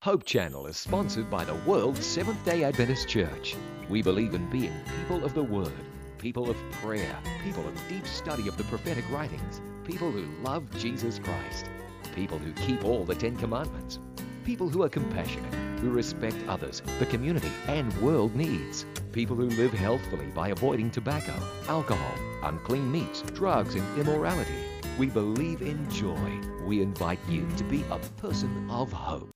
Hope Channel is sponsored by the World Seventh-day Adventist Church. We believe in being people of the Word, people of prayer, people of deep study of the prophetic writings, people who love Jesus Christ, people who keep all the Ten Commandments, people who are compassionate, who respect others, the community, and world needs, people who live healthfully by avoiding tobacco, alcohol, unclean meats, drugs, and immorality. We believe in joy. We invite you to be a person of hope.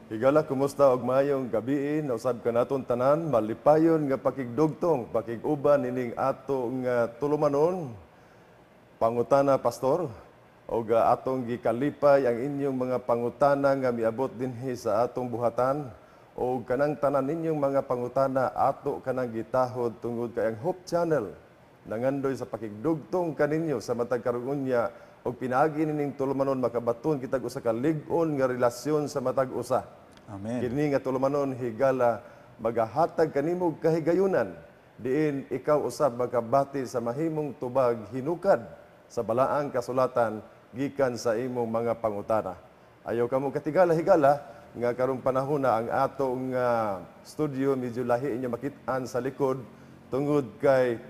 Higala, kumusta og maayong gabii, nausab kanaton tanan, malipayon nga pakigdugtong, pakig-uban ining ato nga tulumanon, pangutana pastor, og atong gikalipay ang inyong mga pangutana nga miabot dinhi sa atong buhatan, og kanang tanan ninyong mga pangutana ato kanang gitahod tungod kay ang Hope Channel nangandoy sa pakigdugtong kaninyo sa matag karong unya og pinaagi nining tulumanon makabaton kitag usa ka lig-on nga relasyon sa matag usa. Amen. Kini nga tulumanon higala magahatag kanimo kahigayunan diin ikaw usab makabati sa mahimong tubag hinukad sa balaang kasulatan gikan sa imong mga pangutana. Ayaw kamo katigala higala nga karong panahon na ang atong studio medyo lahi inyo makit-an sa likod tungod kay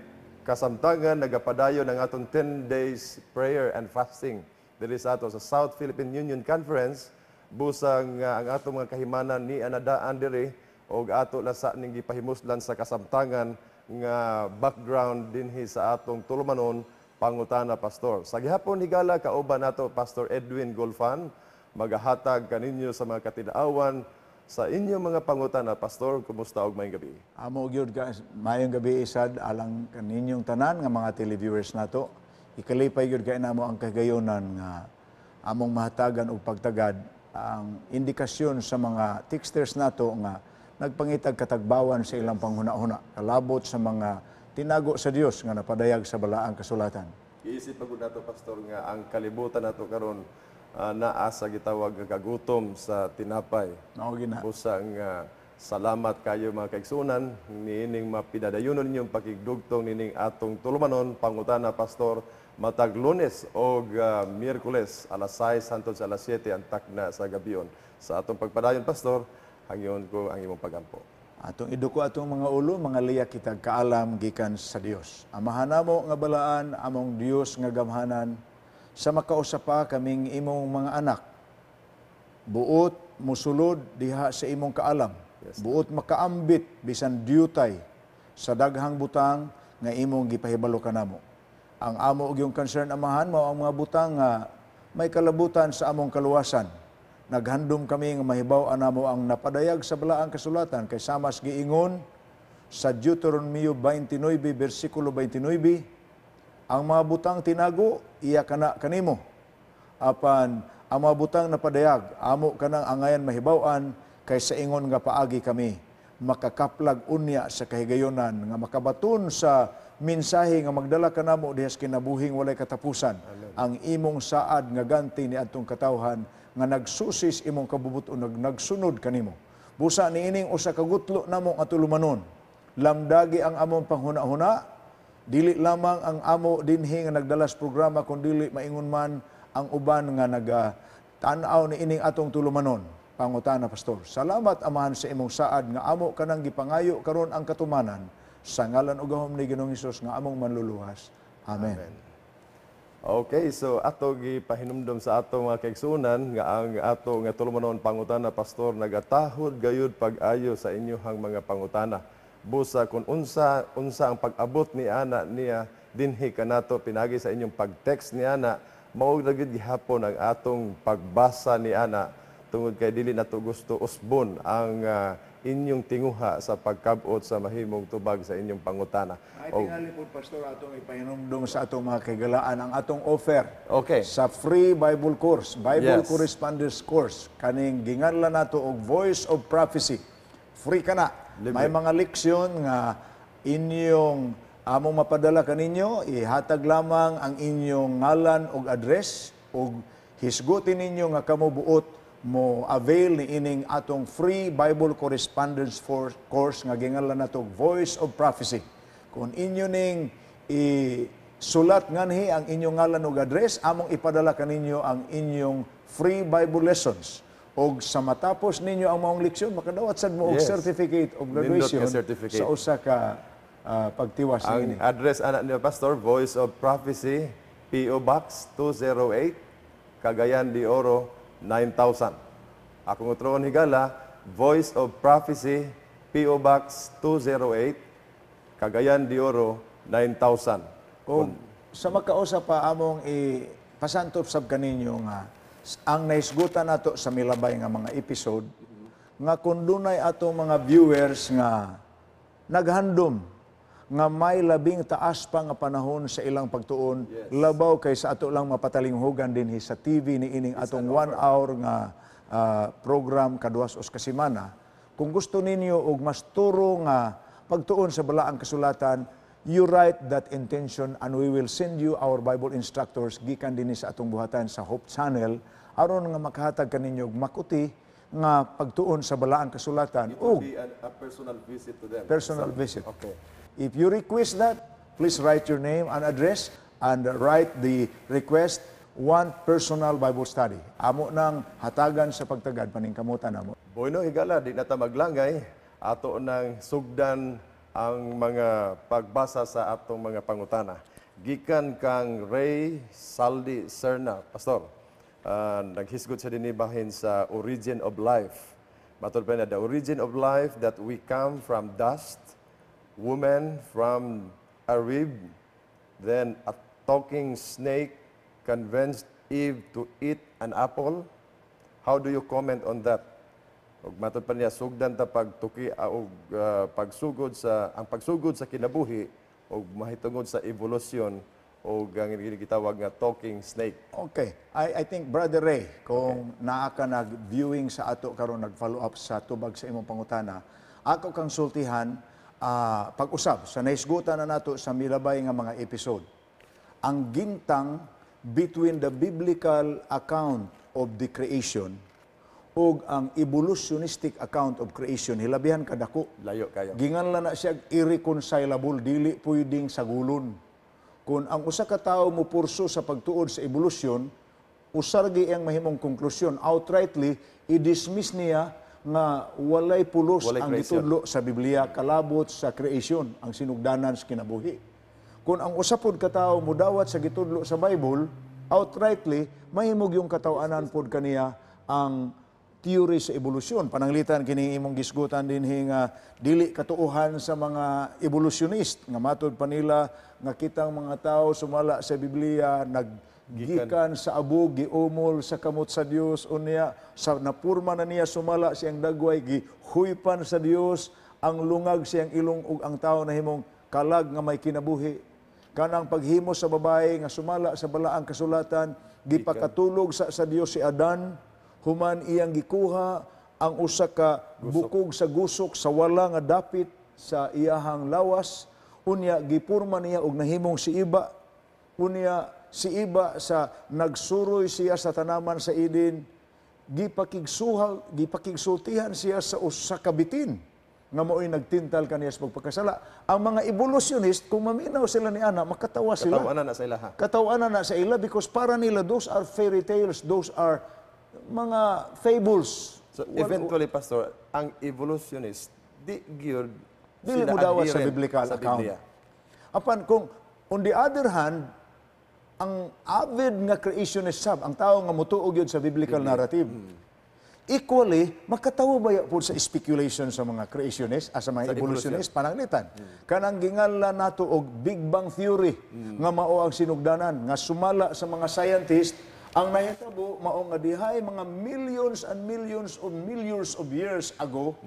kasamtangan nagapadayon ang atong 10 days prayer and fasting diri sa ato sa South Philippine Union Conference. Busang ang atong mga kahimanan ni anadaan diri og ato lasa ning gipahimuslan sa kasamtangan nga background dinhi sa atong tulumanon pangutana pastor. Sa gihapon higala kauban nato Pastor Edwin Gulfan magahatag kaninyo sa mga katilaawan sa inyong mga pangutana. Pastor, kumusta og maayong gabi? Amo gyud ka maayong gabi isad alang kaninyong tanan nga mga televiewers nato. Ikalipay gyud kay namo ang kagayonan nga among mahatagan og pagtagad ang indikasyon sa mga texters nato nga nagpangitag katagbawan sa ilang panghuna-huna kalabot sa mga tinago sa Dios nga napadayag sa balaang kasulatan. Giisip pa gud nato pastor nga ang kalibutan nato karon naa sa gitawag nga kagutom sa tinapay. Mao gina. Busa nga salamat kayo mga kaigsunan niining mapidadayonon ninyong pakigdugtong nining atong tulumanon pangutana pastor matag Lunes og Miyerkules alas 6 hangtod sa alas 7 ang takna sa gabion. Sa atong pagpadayon pastor, hangyon ko ang imong pagampo. Atong iduko atong mga ulo, mga liyak kitag kaalam gikan sa Dios. Amahan namo nga balaan, among Dios nga gamhanan, sa makausa pa kaming imong mga anak. Buot musulod diha sa imong kaalam. Yes. Buot makaambit bisan diutay sa daghang butang nga imong gipahibalo kanamo. Ang amo og iyong concern amahan mao ang mga butang nga may kalabutan sa among kaluwasan. Naghandom kami nga mahibaw-an namo ang napadayag sa balaang kasulatan kay samas giingon sa Deuteronomio 29 bersikulo 29, ang mga butang tinago iya kana kanimo. Apan ang mga butang napadayag amo kanang angayan mahibaw-an kay sa ingon nga paagi kami makakaplag unya sa kahigayonan nga makabaton sa mensahe nga magdala kanamo diha sa kinabuhing walay katapusan. Amen. Ang imong saad nga ganti ni adtong katawhan nga nagsusis imong kabubut-on, nagsunod kanimo. Busa niining usa ka gutlo namo nga tulumanon. Lamdagi ang among panghuna-huna, dili lamang ang amo dinhi nga nagdalas programa kun dili maingon man ang uban nga naga-tan-aw niining atong tulumanon. Pangutana pastor. Salamat amahan sa imong saad nga amo kanang gipangayo karon ang katumanan sa ngalan ug gahom ni Ginoong Hesus nga among manluluwas. Amen. Amen. Okay, so ato gipahinumdom sa ato mga kaigsuonan nga ang ato nga tulumanon pangutana pastor nagatahod gayud pag-ayo sa inyohang mga pangutana. Busa kung unsa unsa ang pag-abot ni ana niya dinhi kanato pinagi sa inyong pag-text ni ana, mao ra gyud gihapon ang atong pagbasa ni ana tungod kay dili nato gusto usbon ang inyong tinguha sa pagkabot sa mahimong tubag sa inyong pangutana. Ay, tingali po, Pastor, atong ipahinumdum sa atong mga kahigalaan ang atong offer sa free Bible course, Bible Correspondence Course, kaning ginganlan nato og Voice of Prophecy. Free kana. Libre. May mga leksyon nga inyong among mapadala kaninyo, ihatag lamang ang inyong ngalan ug address ug hisgutin ninyo nga kamo buot mo avail ni ining atong free Bible Correspondence for course nga gingalan nato og Voice of Prophecy. Kung inyo ning isulat nganhi ang inyong ngalan ug address, among ipadala kaninyo ang inyong free Bible lessons. Og sa matapos ninyo ang maong leksyon, makadawat sad mo og certificate of Nindot graduation nga certificate. sa usa ka pagtiwas Ang niini. Address ana ni Pastor, Voice of Prophecy, P.O. Box 208, Cagayan de Oro, 9000. Akong utroon, higala, Voice of Prophecy, P.O. Box 208, Cagayan de Oro, 9000. Og sa makausa pa, among ipasantop sab kaninyo nga ang nahisgutan nato sa milabay nga mga episode nga kung dunay atong mga viewers nga naghandom nga may labing taas pa nga panahon sa ilang pagtuon labaw kay sa ato lang mapatalinghugan dinhi sa TV ni ining atong 1 hour nga program kaduhas usa ka semana. Kung gusto ninyo og mas turo nga pagtuon sa Balaang Kasulatan, you write that intention and we will send you our Bible instructors gikan dinhi sa atong buhatan sa Hope Channel aron nga makahatag kaninyo og makuti nga pagtuon sa Balaang Kasulatan It will ug be a personal visit to them. Personal visit. If you request that, please write your name and address and write the request, "One personal Bible study." Amo nang hatagan sa pagtagad paningkamutan namo. Bueno, higala, di na ta maglangay. Ato nang sugdan ang mga pagbasa sa atong mga pangutana. Gikan kang Ray Saldi Serna, Pastor. Naghisgot siya dinhi bahin sa origin of life. Matod pa niya, the origin of life, that we come from dust, woman from a rib, then a talking snake convinced Eve to eat an apple. How do you comment on that? Ug matod pa niya, sugdan ta pagtuki og pagsugod sa ang pagsugod sa kinabuhi ug mahitungod sa evolusyon og ang gitawag nga talking snake. Okay. I think, Brother Ray, kung naa ka nag-viewing sa ato karon, nag-follow up sa tubag sa imong pangutana, ako kang sultihan pag-usab sa nahisgutan na nato sa milabay nga mga episode. Ang gintang between the biblical account of the creation ug ang evolutionistic account of creation hilabihan kadako. Layo kayo. Ginganlan na siya irreconcilable, dili pwedeng sagulon. Kung ang usa ka tawo mo purso sa pagtuod sa evolution, usa ra gyud ang mahimong konklusyon. Outrightly, i-dismiss niya nga walay pulos Walay ang creation. gitudlo sa Biblia kalabot sa creation, ang sinugdanan sa kinabuhi. Kung ang usa pod ka tawo mudawat sa gitudlo sa Bible, outrightly mahimog yung kataw-anan pod kaniya ang theory sa evolusyon. Pananglitan kini imong gisgutan dinhi nga dili katuohan sa mga evolutionist nga matod pa nila nga kitang mga tao sumala sa Biblia naggikan sa abog, giumol sa kamot sa Dios, unya sa napurma na niya sumala siyang dagway, gihuypan sa Dios ang lungag siyang ilong ug ang tao nahimong kalag nga may kinabuhi. Kanang paghimo sa babae nga sumala sa Balaang Kasulatan, gipakatulog sa Dios si Adan, human iyang gikuha ang usa ka bukog sa gusok sa wala nga dapit sa iyahang lawas, unya gipurma niya og nahimong si Iba. Unya si Iba sa nagsuroy siya sa tanaman sa Eden, gipakigsuhal, gipakigsultihan siya sa usa ka bitin nga mao'y nagtintal kaniya sa pagpakasala. Ang mga evolutionist, kung maminaw sila ni ana, makatawa sila. Katawanan na sa ilaha. Katawanan na sa ila because para nila those are fairy tales, those are mga fables. So eventually, Pastor, ang evolutionist di gyud Dili sila mo dawat sa adherent biblical sa account. Biblia. Apan kung on the other hand, ang avid nga creationist sab, ang tao nga motuo gyud sa biblical narrative, equally, makatawa baya po sa speculation sa mga creationist, sa mga Sa evolutionist, pananglitan. Kanang ginganlan nato og Big Bang Theory, nga mao ang sinugdanan, nga sumala sa mga scientist, Ang nahitabo mao nga dihay mga millions and millions of millions of years ago,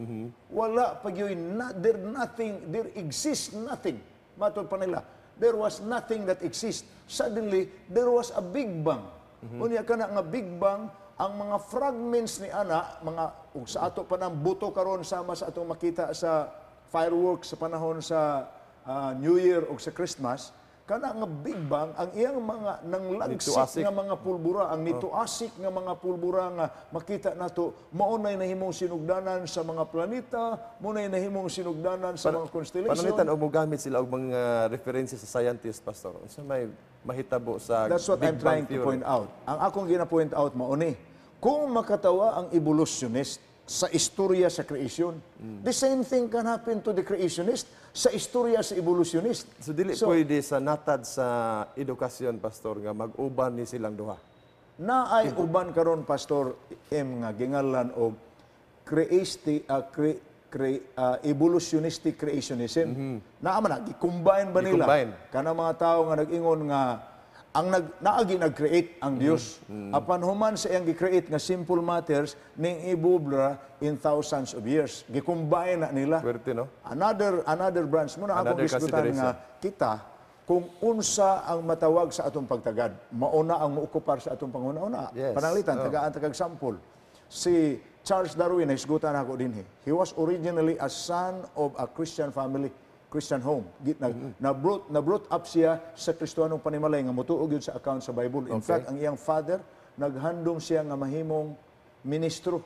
wala pa gyud na, there nothing, there exists nothing. Matod pa nila, there was nothing that exists. Suddenly, there was a big bang. Unya kana nga big bang, ang mga fragments ni ana, mga ug sa ato pa nang buto karon, sama sa atong makita sa fireworks sa panahon sa New Year ug sa Christmas, kana nga big bang, ang iyang mga nanglagsik Nituasik. Nga mga pulbura, ang nituasik nga mga pulbura nga makita nato, mao nay nahimong sinugdanan sa mga planeta, mao nay nahimong sinugdanan sa mga constellation. Pananglitan og mogamit sila og mga referensya sa scientist, Pastor. Unsa may mahitabo sa That's what Big I'm trying Bang to theory? Point out. Ang akong gina-point out mao ni, kung makatawa ang evolutionist sa istorya sa creation, the same thing can happen to the creationist sa istorya sa evolutionist. So dili pwede sa natad sa edukasyon, Pastor, nga mag-uban ni silang duha? Naay uban karon, Pastor M, nga gingalan og creasti evolutionistic creationism. Naa man na gi-combine ba nila? Gi-combine. Kana mga tao nga nag-ingon nga ang naagi nag-create ang Dios. Apan human sa iyang gi-create nga simple matters, ning evolve in thousands of years. Gi-combine na nila. Pwerte, no? Another another branch mo na akong Another gisgutan nga kita kung unsa ang matawag sa atong pagtagad, mauna ang mookupar sa atong panghuna-una. Pananglitan, tagaan ta kag sample. Si Charles Darwin, nahisgutan ako dinhi. He was originally a son of a Christian family, Christian home. Na brought up siya sa Kristohanong panimalay nga motuo gyud sa account sa Bible. In fact, ang iyang father naghandom siya nga mahimong ministro.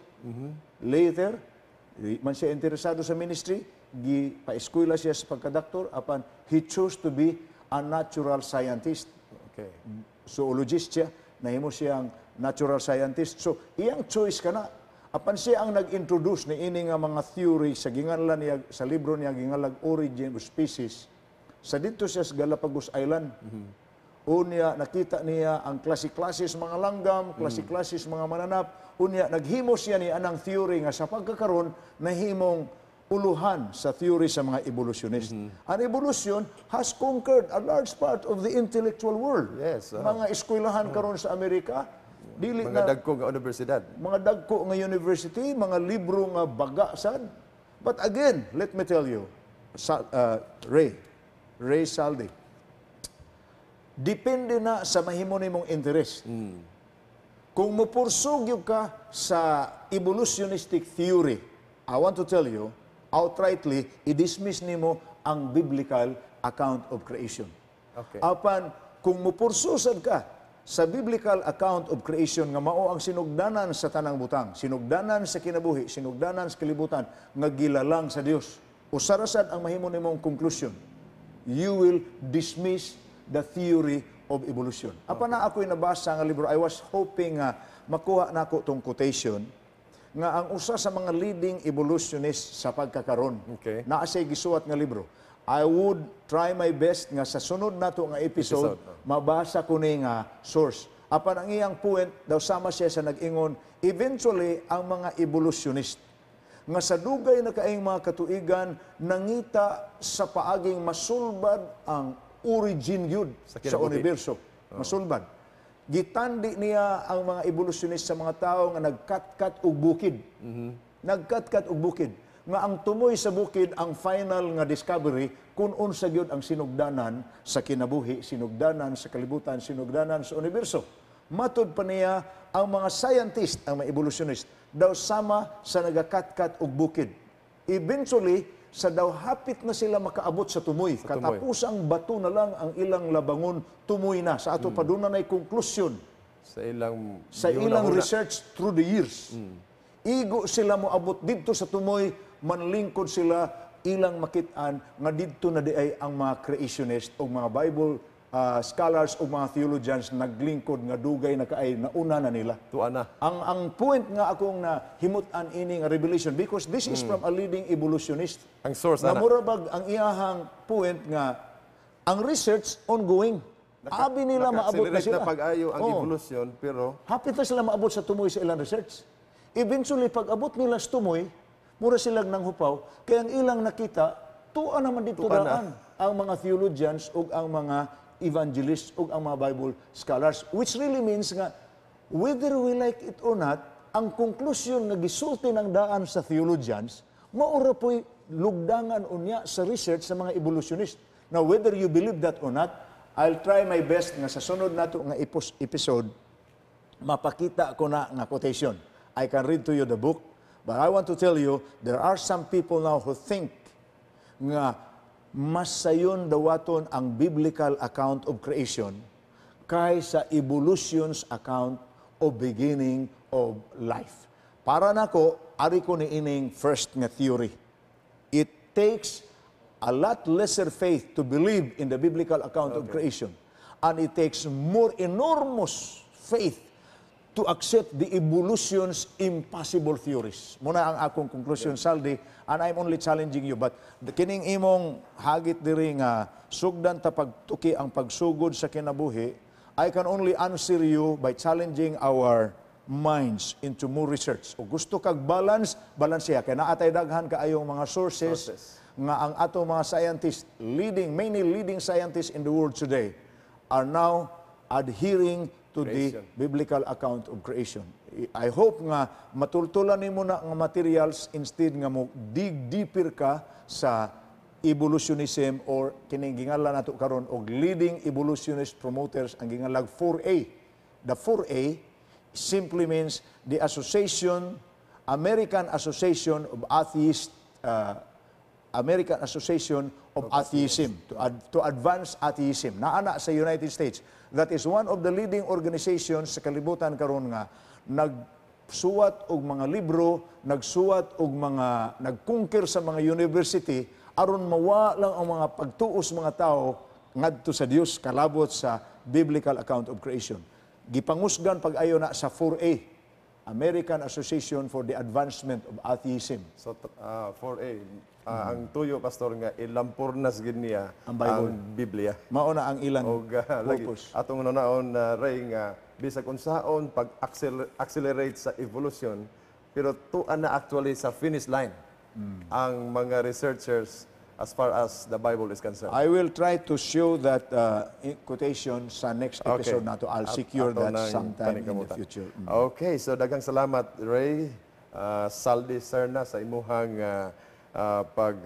Later, di man siya interesado sa ministry, gi paeskwela siya sa pagkadoktor apan he chose to be a natural scientist. Zoologist siya, nahimo siyang natural scientist. So, iyang choice kana. Apan siya ang nag-introduce ni ini nga mga theory sa ginganlan niya sa libro niya gingalag Origin of Species. Sa dito siya sa Galapagos Island. Unya nakita niya ang klase-klase sa mga langgam, klase-klase sa mga mananap. Unya naghimo siya ni anang theory nga sa pagkakaron nahimong uluhan sa theory sa mga evolutionist. Ang evolution has conquered a large part of the intellectual world. Mga eskwelahan karon sa Amerika, dili Mga na dagko nga universidad. Mga dagko nga university, mga libro nga baga sad. But again, let me tell you, Ray Saldi, depende na sa mahimo nimong interest. Kung mopursug gyud ka sa evolutionistic theory, I want to tell you, outrightly, i-dismiss nimo ang biblical account of creation. Apan, kung mupursusad ka sa biblical account of creation nga mao ang sinugdanan sa tanang butang, sinugdanan sa kinabuhi, sinugdanan sa kalibutan, nga gilalang sa Dios, usa ra sad ang mahimo nimong conclusion. You will dismiss the theory of evolution. Apan na ako'y nabasa nga libro, I was hoping nga makuha nako tong quotation nga ang usa sa mga leading evolutionists sa pagkakaron naa siya'y gisuwat nga libro. I would try my best nga sa sunod nato nga episode, Episode, oh. mabasa ko ni nga source. Apan ang iyang point daw sama siya sa nag-ingon, eventually ang mga evolutionist nga sa dugay na kaayong mga katuigan nangita sa paaging masulbad ang origin gyud Sa sa kinabuhi. universo. Masulbad. Gitandi niya ang mga evolutionist sa mga tao nga nagkatkat og bukid. Nagkatkat og bukid. Nga ang tumoy sa bukid ang final nga discovery kung unsa gyud ang sinugdanan sa kinabuhi, sinugdanan sa kalibutan, sinugdanan sa universo. Matud pa niya, ang mga scientist, ang mga evolutionist, daw sama sa nagakatkat og bukid. Eventually, sa daw hapit na sila makaabot sa tumoy. Sa tumoy. Katapusang bato na lang ang ilang labangon, tumoy na. Sa ato pa doon na konklusyon Sa ilang sa ilang gihuna-huna. Research through the years. Igo sila moabot didto sa tumoy, manlingkod sila ilang makit-an nga didto na diay ang mga creationist o mga Bible scholars o mga theologians naglingkod nga dugay na kaay nauna na nila. Tuwa na. Ang point nga akong na himut-an ini nga revelation, because this is from a leading evolutionist. Ang source Nga ana. mura bag ang iyahang point nga ang research ongoing. Abi nila maabot na Naka-accelerate sila. Na pag-ayo ang Oo. evolution, pero Hapit na sila maabot sa tumoy sa ilang research. Eventually, pag abot nila sa tumoy, mura silang nang hupaw, kaya ang ilang nakita, tuwa naman dito Tuwa na. daan ang mga theologians o ang mga evangelists o ang mga Bible scholars, which really means nga, Whether we like it or not, ang konklusyon nga gisulti ng daan sa theologians, mao ra po'y lugdangan unya sa research sa mga evolutionist. Now, whether you believe that or not, I'll try my best nga sa sunod nato nga episode, mapakita ko na nga quotation. I can read to you the book, but I want to tell you, there are some people now who think nga mas sayon dawaton ang biblical account of creation kaysa evolution's account of beginning of life. Para nako, ari ko ni ining first nga theory. It takes a lot lesser faith to believe in the biblical account of creation. And it takes more enormous faith to accept the evolution's impossible theories. Mao na ang akong conclusion, Saldi, and I'm only challenging you. But kining imong hagit diri nga sugdan ta pagtuki ang pagsugod sa kinabuhi, I can only answer you by challenging our minds into more research. O gusto kag balance, balance siya. Kaya naa tay daghan kaayong mga sources, Sources. Nga ang atong mga scientists, leading, many leading scientists in the world today are now adhering to the Creation. Biblical account of creation. I hope nga matultulan nimo na nga materials instead nga mo dig deeper ka sa evolutionism or kining gingalan nato karon og leading evolutionist promoters, ang gingalag 4A. The 4A simply means the Association American Association of Atheists, American Association of Atheism, to advance atheism. Naa na sa United States. That is one of the leading organizations sa kalibutan karon nga nagsuwat og mga libro, nagsuwat og mga nagconquer sa mga university aron mawa lang ang mga pagtuos mga tao ngadto sa Dios kalabot sa biblical account of creation. Gipangusgan pag-ayo na sa 4A, American Association for the Advancement of Atheism. So 4A, ang tuyo, pastor, nga ilampurnas gid niya ang Bible. Ang Biblia. Mao na ang ilang Og lagi purpose. Atong naon na Ray nga bisag unsaon pag accelerate sa evolution, pero tuan na actually sa finish line ang mga researchers as far as the Bible is concerned. I will try to show that quotation sa next episode nato. I'll secure Ato that nang sometime in the paningkamutan. Future. Okay, so daghang salamat, Ray Saldi Serna, sa imuhang pag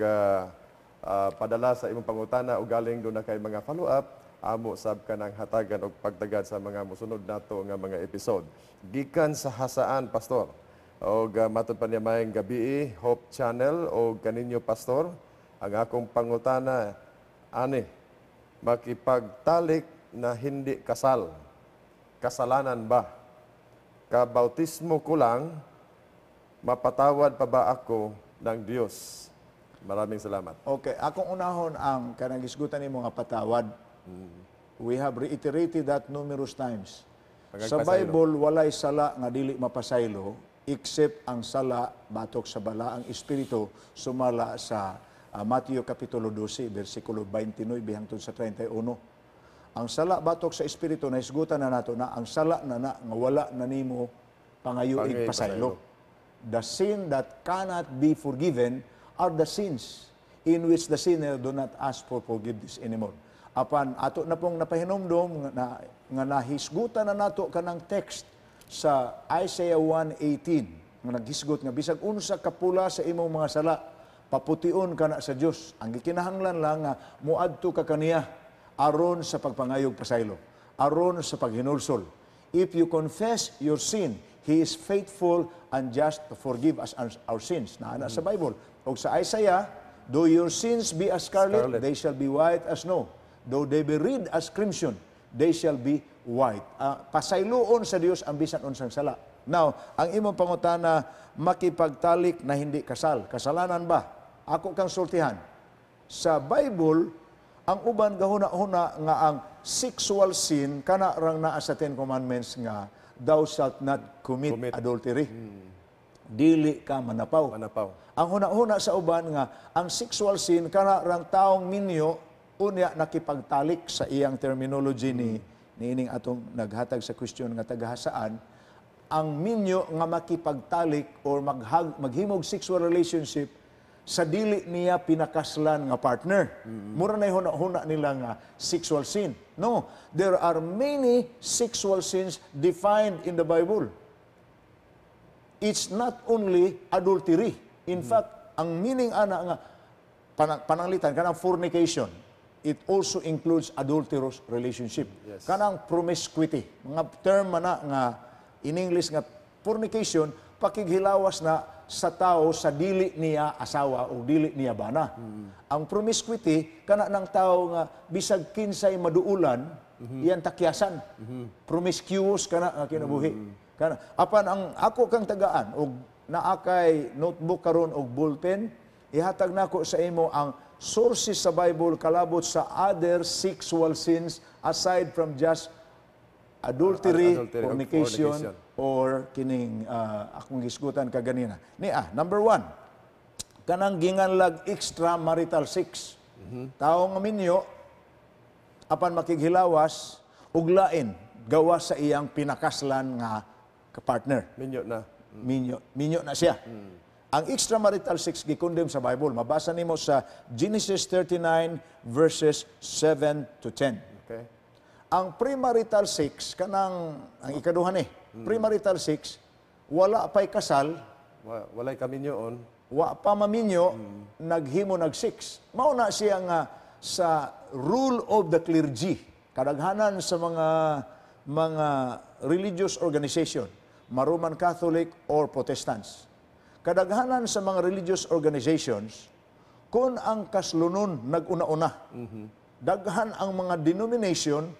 padala sa imong pangutana o galing duna kay mga follow-up, amo sab ka ng hatagan og pagtagad sa mga mosunod nato nga mga episode. Gikan sa Hasaan, pastor. Og matod pa niya, maayong gabii, Hope Channel og kaninyo, pastor. Ang akong pangutana ani, makipagtalik na hindi kasal, kasalanan ba? Kabautismo ko lang, mapatawad pa ba ako ng Diyos? Maraming salamat. Okay, akong unahon ang kanang gisgutan nimo nga patawad. We have reiterated that numerous times. Sa Pagpasaylo. Bible, walay sala nga dili mapasaylo except ang sala batok sa balaang espiritu sumala sa Mateo Kapitulo 12, versikulo 29 hangtod sa 31. Ang sala batok sa espiritu, nahisgutan na nato na ang sala na na nga wala na nimo pangayuig Pangayuig pasaylo. The sin that cannot be forgiven are the sins in which the sinner do not ask for forgiveness anymore. Apan ato na pong napahinomdom nga nahisgutan na nato kanang text sa Isaiah 1:18 nga naghisgot nga bisag unsa kapula sa imong mga sala, papution ka na sa Dios. Ang gikinahanglan lang nga moadto ka kaniya aron sa pagpangayog pasaylo, aron sa paghinulsol. If you confess your sin, He is faithful and just to forgive us our sins. Naa na sa Bible. O sa Isaiah, though your sins be as scarlet, Scarlet. They shall be white as snow. Though they be red as crimson, they shall be white. Pasayloon sa Dios ang bisan unsang sala. Now, ang imong pangutana, makipagtalik na hindi kasal, kasalanan ba? Ako kang sultihan. Sa Bible, ang uban gahuna-huna nga ang sexual sin kana rang naa sa Ten Commandments nga thou shalt not commit Commit. Adultery. Dili ka manapaw. Manapaw. Ang huna-huna sa uban nga ang sexual sin kana rang taong minyo unya nakipagtalik sa iyang terminology ni niining atong naghatag sa question nga tagahasaan, ang minyo nga makipagtalik or maghimog sexual relationship sa sa dili niya pinakaslan nga partner. Mura na huna-huna nila nga sexual sin. No, there are many sexual sins defined in the Bible. It's not only adultery. In fact, ang meaning ana nga pananglitan kanang fornication, it also includes adulterous relationship. Kanang promiscuity, mga term man na nga in English nga fornication, pakighilawas na sa tao sa dili niya asawa o dili niya bana. Ang promiscuity, kana ng tao nga bisag kinsay maduulan, iyan takyasan. Promiscuous kana nga kinabuhi. Kana apan ang ako kang tagaan og naa kay notebook karon og ballpen, ihatag nako sa imo ang sources sa Bible kalabot sa other sexual sins aside from just adultery, adultery or fornication, fornication. Or kining akong gisgutan kaganina. Ni number one, kanang ginganlag extramarital sex. Tao nga minyo, apan makighilawas, ug lain, gawas sa iyang pinakaslan nga kapartner. Minyo na. Minyo, minyo na siya. Ang extramarital sex gi-condemn sa Bible. Mabasa nimo sa Genesis 39 verses 7 to 10. Ang premarital sex, kanang ang ikaduha ni, premarital sex, wala pa'y kasal, Walay kaminyoon. Wa pa maminyo, naghimo nag sex. Mao na siya nga sa rule of the clergy, kadaghanan sa mga religious organization, ma-Roman Catholic or Protestants. Kadaghanan sa mga religious organizations, kung ang kaslunon nag-una-una, daghan ang mga denomination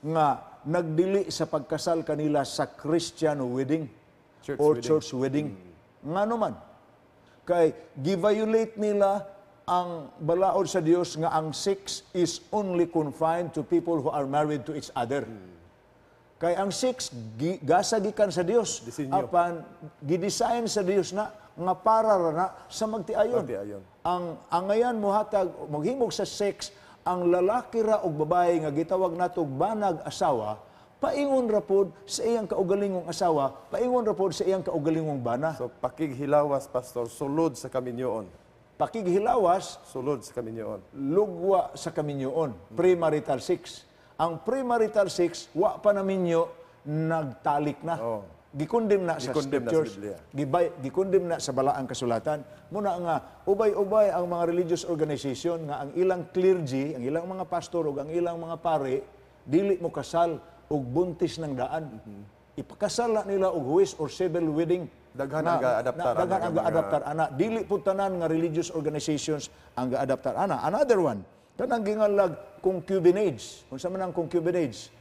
nga nagdili sa pagkasal kanila sa Christian wedding Church or wedding. Church wedding. Ngano man? Kay gi-violate nila ang balaod sa Dios nga ang sex is only confined to people who are married to each other. Kay ang sex gasa gikan sa Dios. Disenyo. Apan gidesign sa Dios na nga para ra na sa magtiayon. Magtiayon. Ang angayan mohatag maghimog sa sex ang lalaki ra og babae nga gitawag natog banag asawa, paingon ra pod sa iyang kaugalingong asawa, paingon ra pod sa iyang kaugalingong bana. So pakighilawas, Pastor, sulod sa kaminyoon. Pakighilawas Sulod sa kaminyoon. Lugwa sa kaminyoon, premarital sex. Ang premarital sex, wa pa naminyo, nagtalik na. Gi-condemn na sa Gi-condemn na sa scriptures. Biblia. Gi-condemn na sa balaang kasulatan. Muna nga, ubay-ubay ang mga religious organization nga ang ilang clergy, ang ilang mga pastor ug ang ilang mga pare, dili mo kasal og buntis ng daan. Ipakasal na nila og huwes or civil wedding. Daghan ang gaadaptar na, daghan ana ang nga mga- gaadaptar ana. Dili pud tanan nga religious organizations ang gaadaptar ana. Another one, kanang ginganlag concubinage. Unsa man ang concubinage?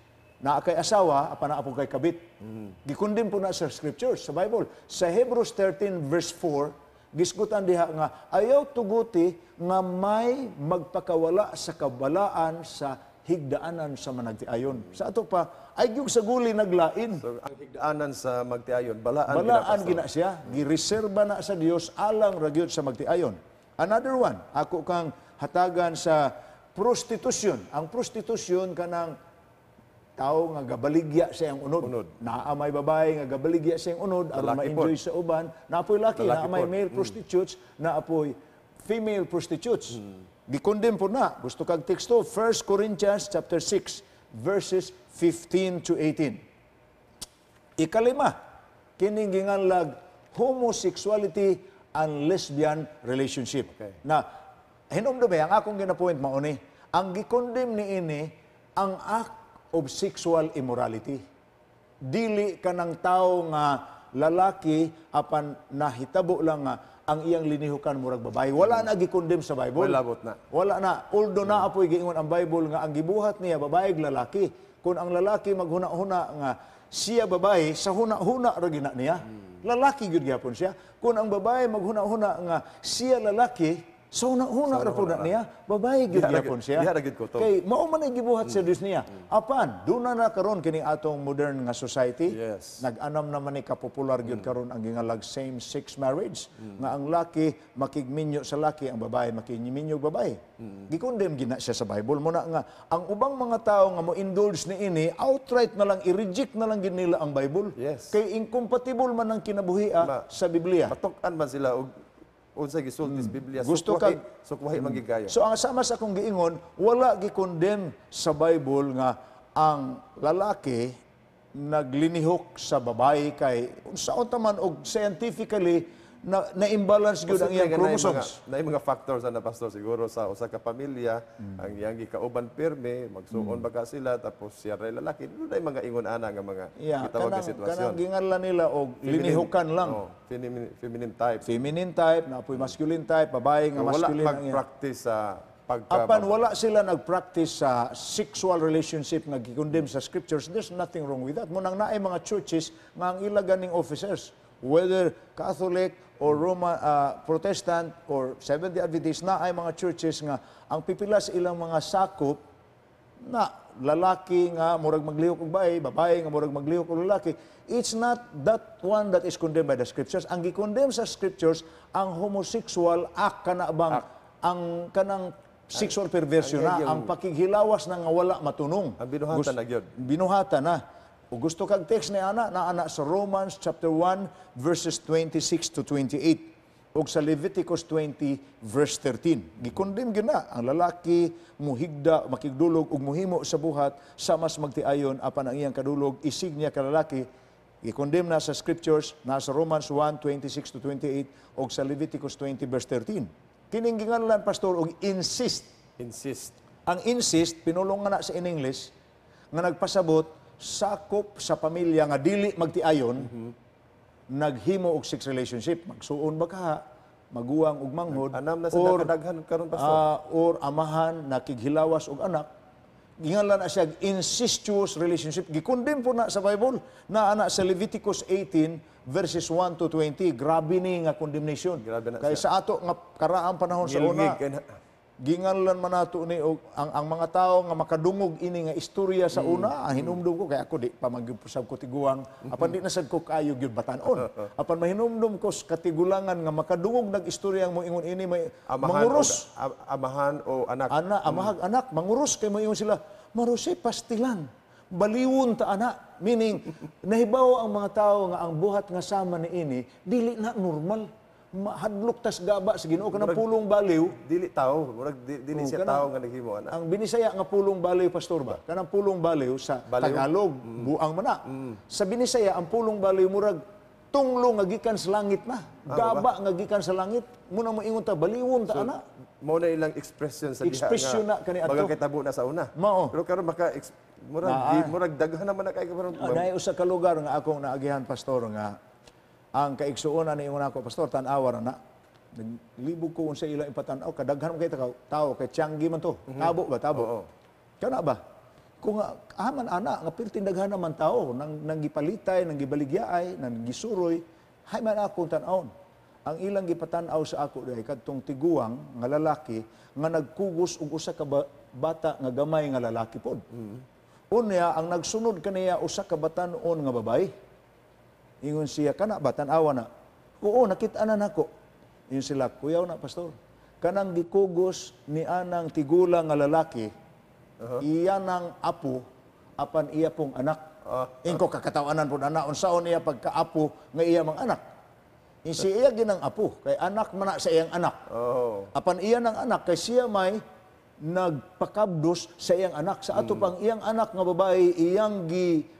Naa kay asawa apan naa po kay kabit. Gi-condemn po na sa scriptures, sa Bible. Sa Hebrews 13 verse 4, gisgutan diha nga ayaw tuguti nga may magpakawala sa kabalaan sa higdaanan sa managtiayon. Sa ato pa, ay gyud sa guli naglain. So ang higdaanan sa magtiayon, balaan, Balaan gina, Pastor. gina siya, gireserba na sa Dios alang ra gyud sa magtiayon. Another one, ako kang hatagan sa prostitution. Ang prostitution, kanang tao nga gabaligya sa iyang unod. Unod. Naa may babae nga gabaligya sa iyang unod aron Lalaki ma-enjoy sa uban. Naa poy laki, Lalaki naa may pod. male prostitutes, naa poy female prostitutes. Gi-condemn po na. Gusto kag teksto, 1 Corinthians chapter 6 verses 15 to 18. Ikalima, kining ginganlag homosexuality and lesbian relationship. Na hinumdumi ang akong gina-point mao ni, ang gi-condemn ni ini ang act of sexual immorality. Dili kanang tao nga lalaki apan nahitabo lang nga ang iyang linihukan murag babae. Wala na gi-condemn sa Bible. Wala bot na. Wala na. Although naa po'y giingon ang Bible nga ang gibuhat niya babae ug lalaki. Kung ang lalaki maghuna-huna nga siya babae, sa huna-huna ra gina niya. Lalaki gyud gyapon siya. Kung ang babae maghuna-huna nga siya lalaki, sa huna-huna ra pud na niya, babae gyud Diha ra gyapon siya. Diha ra gyud kutob. Kay mao man ay gibuhat sa Dios niya. Apan duna na karon kini atong modern nga society. Nag-anam naman ni kapopular gyud karon ang gingalag same-sex marriage nga ang laki makigminyo sa laki, ang babae makigminyo og babae. Gi-condemn gina siya sa Bible. Muna nga ang ubang mga tao nga mo indulge ni ini, outright na lang i-reject na lang gid nila ang Bible. Kay incompatible man ang kinabuhi Ma- sa Biblia. Matuk-an man sila og Unsa gisulti sa Biblia. Gusto sukwahi, sukwahi man gyud kayo. So ang sama sa akong giingon, wala gi-condemn sa Bible nga ang lalaki naglinihok sa babae kay unsaon ta man og scientifically na imbalance gyud ang iyang Posible nga naay chromosomes. Naay mga factors ana, Pastor, siguro sa usa ka pamilya, ang iyang gikauban pirmi, magsuon ba ka sila, tapos siya ray lalaki, dunay mga ingon ana nga mga gitawag nga kanang, sitwasyon. Kanang ginganlan nila og linihukan lang. Oh, feminine type. Feminine type, naa poy masculine type, babae nga Wala masculine ang iyang. mag-practice sa pagka Apan wala sila nag-practice sa sexual relationship nga gi-condemn sa scriptures, there's nothing wrong with that. Munang naay mga churches nga ang ila ganing officers, whether Catholic or Roman, Protestant or Seventh-day Adventist, naay mga churches nga ang pipila sa ilang mga sakop na lalaki nga murag maglihok og babae, babae nga murag maglihok og lalaki. It's not that one that is condemned by the scriptures. Ang gi-condemn sa scriptures ang homosexual act, kana bang ang kanang sexual perversion na, ang pakighilawas na nga wala matunong. Ang binuhatan na gyud. Binuhatan na. O gusto kag text ni ana, na ana sa Romans chapter 1 verses 26 to 28 ug sa Leviticus 20 verse 13. Gi-condemn gyud na ang lalaki muhigda, makigdulog ug muhimo sa buhat sa mas magtiayon apan ang iyang kadulog isig niya ka lalaki. Gi-condemn na sa scriptures, na sa Romans 1 26 to 28 ug sa Leviticus 20 verse 13. Kining ginganlan, Pastor, og incest. Insist. Ang incest, pinulong nga na sa in English, nga nagpasabot, sakop sa pamilya nga dili magtiayon, naghimo og sex relationship. Magsuon ba ka, maguwang og manghod, Anam na sa or, kadaghan karon, Pastor. Or amahan nakighilawas og anak, ginganlan na siya incestuous relationship. Gi-condemn po na sa Bible na ana sa Leviticus 18 verses 1 to 20. Grabe ni nga condemnation. Grabe na Kay siya. sa ato nga karaang panahon sa Ngilngig una, kay na. ginganlan man nato ni og ang mga tao nga makadungog ini nga istorya sa una, ang hinumdum ko, kay ako di pa magyud usab ko tiguang, apan di na sad ko kaayo gyud batan-on, apan mahinumdum ko sa katigulangan nga makadungog nag istorya mo ingon ini may Amahan mangurus. o, amahan o anak. Ana, amahag anak, mangurus kay moingon sila, "Marose pastilan, baliwon ta ana." Meaning nahibaw ang mga tao nga ang buhat nga sama ni ini dili na normal, mahadlok tas gaba sa Ginoo, kanang pulong baliw. Dili tao, murag dili Oh, siya tao nga naghimo ana. Ang Binisaya nga pulong baliw, Pastor ba? Kanang pulong baliw sa Baliw? Tagalog, buang man na. Sa Binisaya, ang pulong baliw murag tunglo nga gikan sa langit na. Gaba nga gikan sa langit. Muna mo ingon ta, baliwon ta ana. Mao na ilang expression sa diha Expression nga na kani ato. Baga kitabo na sa una. Mao. Pero karon maka murag murag daghan naman na kay karon. Naay usa ka lugar nga akong naagihan, Pastor, nga ang kaigsuonan ni ingon ako, "Pastor, tan-awa ra na." Naglibog ko unsa ilang ipatan-aw, kadaghan man kay tao, tao kay tiyanggi man to. Tabo ba, tabo? Oo. Kana ba? Kung nga, aman ana nga pirting daghan naman tao nang gipalitay, nang gibaligyaay, nang gisuroy, hay man akong tan-awon. Ang ilang gipatan-aw sa ako dahil kadtong tiguang nga lalaki nga nagkugos og usa ka bata nga gamay nga lalaki pod. Unya ang nagsunod kaniya usa ka batan-on nga babae. Ingon siya, "Kana ba, tan-awa na." "Oo, nakita na nako." Ingon sila, "Kuyaw na, Pastor. Kanang gikugos ni anang tigulang nga lalaki, iya nang apo, apan iya pong anak." Ingko kakatawanan po na, unsaon niya pagkaapo nga iya mang anak? Insi iya ginang apo, kay anak man na sa iyang anak. Apan iya ng anak, kay siya may nagpakabdos sa iyang anak. Sa ato pang iyang anak nga babae, iyang gi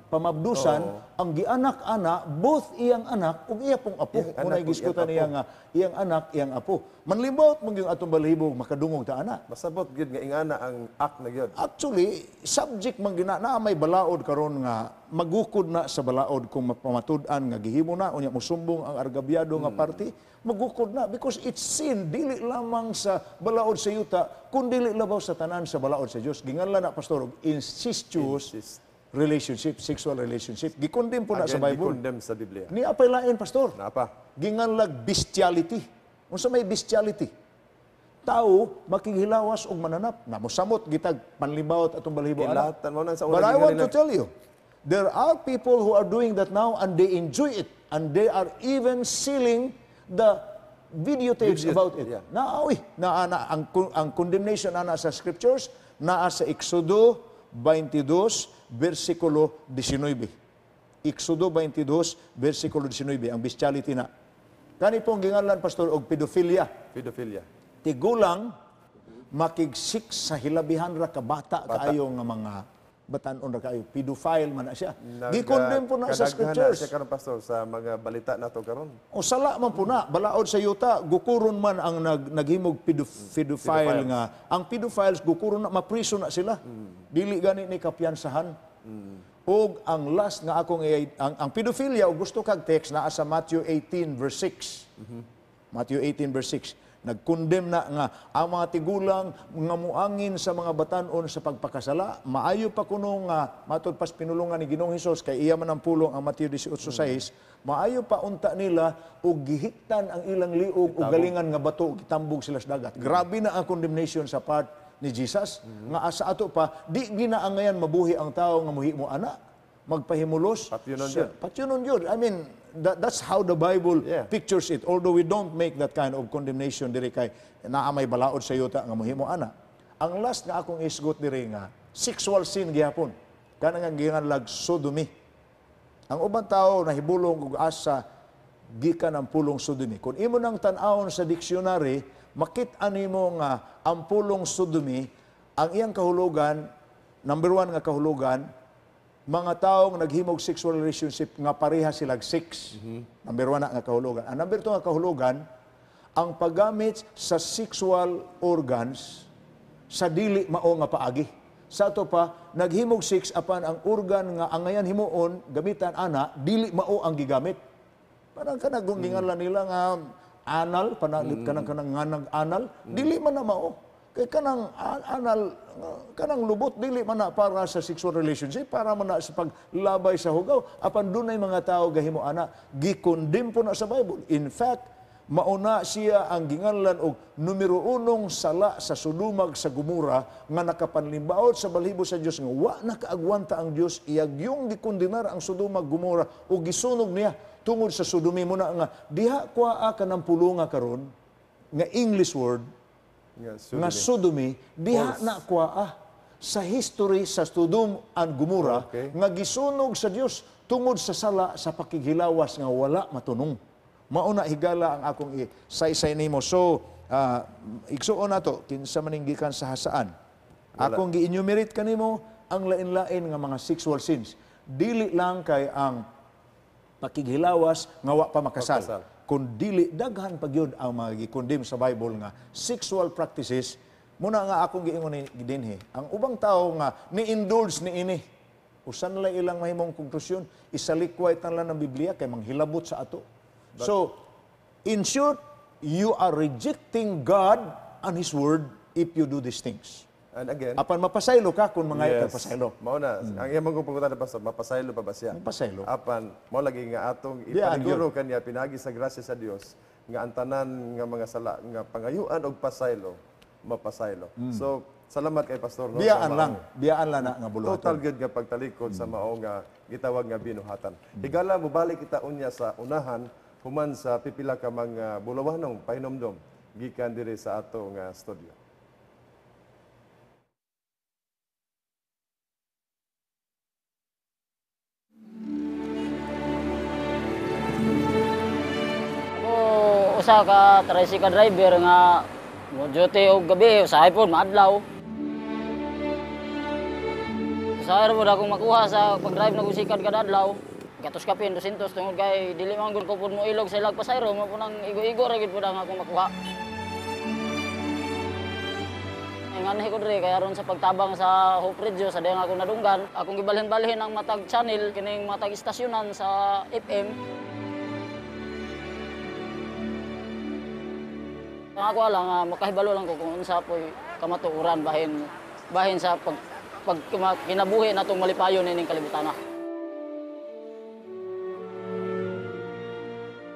pamabdusan, ang gianak ana, both iyang anak ug iya pong apo. Iyang anak Muna'y ug giskutan iyang niya nga iyang anak, iyang apo. Manlibaot mo yung atong balhibo makadungog ta ana. Masabot gyud nga ingana ang act na gyud. Actually, subject man gina na may balaod karon nga magukod na sa balaod kung mapamatud-an nga gihimo na, unya mosumbong ang argabyado nga party, magukod na because it's sin dili lamang sa balaod sa yuta kun dili labaw sa tanan sa balaod sa Dios. Ginganlan na, Pastor, og incestuous Incest. Relationship, sexual relationship. Gi-condemn po na sa Again, Bible. gi-condemn sa Biblia. Ni apay lain, Pastor. Napa. Ginganlag bestiality. Unsa may bestiality? Tao makighilawas og mananap. Na mosamot gitag panlibawot atong balhibo ana. Ilatan mo nang sa una But I want to ginganlan. tell you, there are people who are doing that now and they enjoy it and they are even selling the videotapes about it. Na oy, na, na ang condemnation ana sa scriptures naa sa Exodo 22 versikulo 19. Exodo 22 versikulo 19 ang bestiality na. Kani pong ginganlan, Pastor, og pedophilia. Pedophilia. Tigulang makig-sex sa hilabihan ra ka bata kaayo nga mga batan-on ra kaayo, pedophile man na siya. Gi-condemn po na sa Kadaghan na scriptures. siya karon, Pastor, sa mga balita nato karon. O sala man po na, balaod sa yuta, gukuron man ang naghimog pedophile Pedophiles. nga. Ang pedophiles, gukuron na, mapriso na sila. Dili gani ni kapiyansahan. Og ang last nga akong ang pedophilia, og gusto kag text, naa sa Matthew 18 verse 6. Matthew 18 verse 6. Nag-condemn na nga ang mga tigulang nga muangin sa mga batan-on sa pagpakasala, maayo pa kuno nga matud pas pinulungan ni Ginoong Hesus kay iya man ang pulong ang Mateo 18:6, maayo pa unta nila og gihiktan ang ilang liog og galingan nga bato og gitambog sila sa dagat. Grabe na ang condemnation sa part ni Jesus nga asa ato pa di ginaangayan mabuhi ang tao nga muhimo ana, magpahimulos. Patyonon Sa- yun. Patyonon yun. I mean, that's how the Bible pictures it. Although we don't make that kind of condemnation diri kay naa may balaod sa yuta nga muhimo ana. Ang last nga akong isgot diri nga sexual sin gihapon. Kana nga gianlag sodomy. Ang ubang tao nahibulong og asa gikan ang pulong sodomy. Kung imo nang tan-awon sa dictionary, makit-an nimo nga ang pulong sodomy, ang iyang kahulugan, number one nga kahulugan, mga taong naghimog sexual relationship nga pareha silag sex. Number one na nga kahulugan. Ang number two nga kahulugan, ang paggamit sa sexual organs sa dili mao nga paagi. Sa ato pa, naghimog sex apan ang organ nga angayan himuon, gamitan ana, dili mao ang gigamit. Parang kanang gingalan nila nga anal, kanang kanang nganag anal, dili man na mao. Kay kanang anal, kanang lubot, dili man na para sa sexual relationship, para man na sa paglabay sa hugaw. Apan dunay mga tao gahimo ana, gi-condemn po na sa Bible. In fact, mauna siya ang ginganlan og numero unong sala sa Sodoma sa Gomora nga nakapanlimbaot sa balhibo sa Dios nga wa nakaagwanta ang Dios, iyagyong gikondenar ang Sodoma Gomora o gisunog niya tungod sa sodomy. Mo na nga diha kuaa kanang pulunga karon nga English word Nga nga sodomy. sodomy, diha na kuaa sa history sa Sodom and Gomora nga gisunog sa Dios tungod sa sala sa pakighilawas nga wala matunong. Mauna higala ang akong saysay nimo. So, igsuon nato kinsa maning gikan sa hasaan. Akong gi-enumerate kanimo ang lain-lain nga mga sexual sins. Dili lang kay ang pakighilawas nga wa pa makasal. Makasal. Kun dili daghan pa gyud ang mga gi-condemn sa Bible nga sexual practices. Muna nga akong giingon ni dinhi, ang ubang tao nga ni-indulge ni ini, usan lang ilang mahimong konklusyon, isalikway tan lang ng Biblia kay manghilabot sa ato. So, in short, you are rejecting God and His Word if you do these things. And again, apan mapasaylo ka kung mga Yes. pasaylo. Mao na, ang iyang pangutana, Pastor, mapasaylo pa ba siya? Mapasaylo. Apan mao lagi nga atong Diyan, ipaniguro kaniya pinaagi sa grasya sa Dios nga ang tanan nga mga sala nga pangayuan og pasaylo, mapasaylo. So, salamat kay Pastor, no, Biyaan sa lang, biyaan lang na nga buluhaton. Total gyud nga pagtalikod sa mao nga gitawag nga binuhatan. Higala mobalik kita unya sa unahan human sa pipila ka mga bulawanong pahinomdom gikan diri sa ato nga studio. Ako usa ka tricycle driver nga mo duty og gabi, usahay pod maadlaw. Usahay ra pod akong makuha sa pag-drive na sikad kada adlaw. Gatos kapin 200 tungod kay dili man gud ko pud mo ilog sa ilag pasayro, mo po nang igo-igo ra gid pud ang akong makuha. Nganhi ko diri kay aron sa pagtabang sa Hope Radio sa dayang akong nadunggan, akong gibalhin-balhin ang matag channel kining matag istasyonan sa FM. Ang ako lang, makahibalo lang ko kung unsa po'y kamatuoran bahin sa pag kinabuhi natong malipayon nining kalibutana.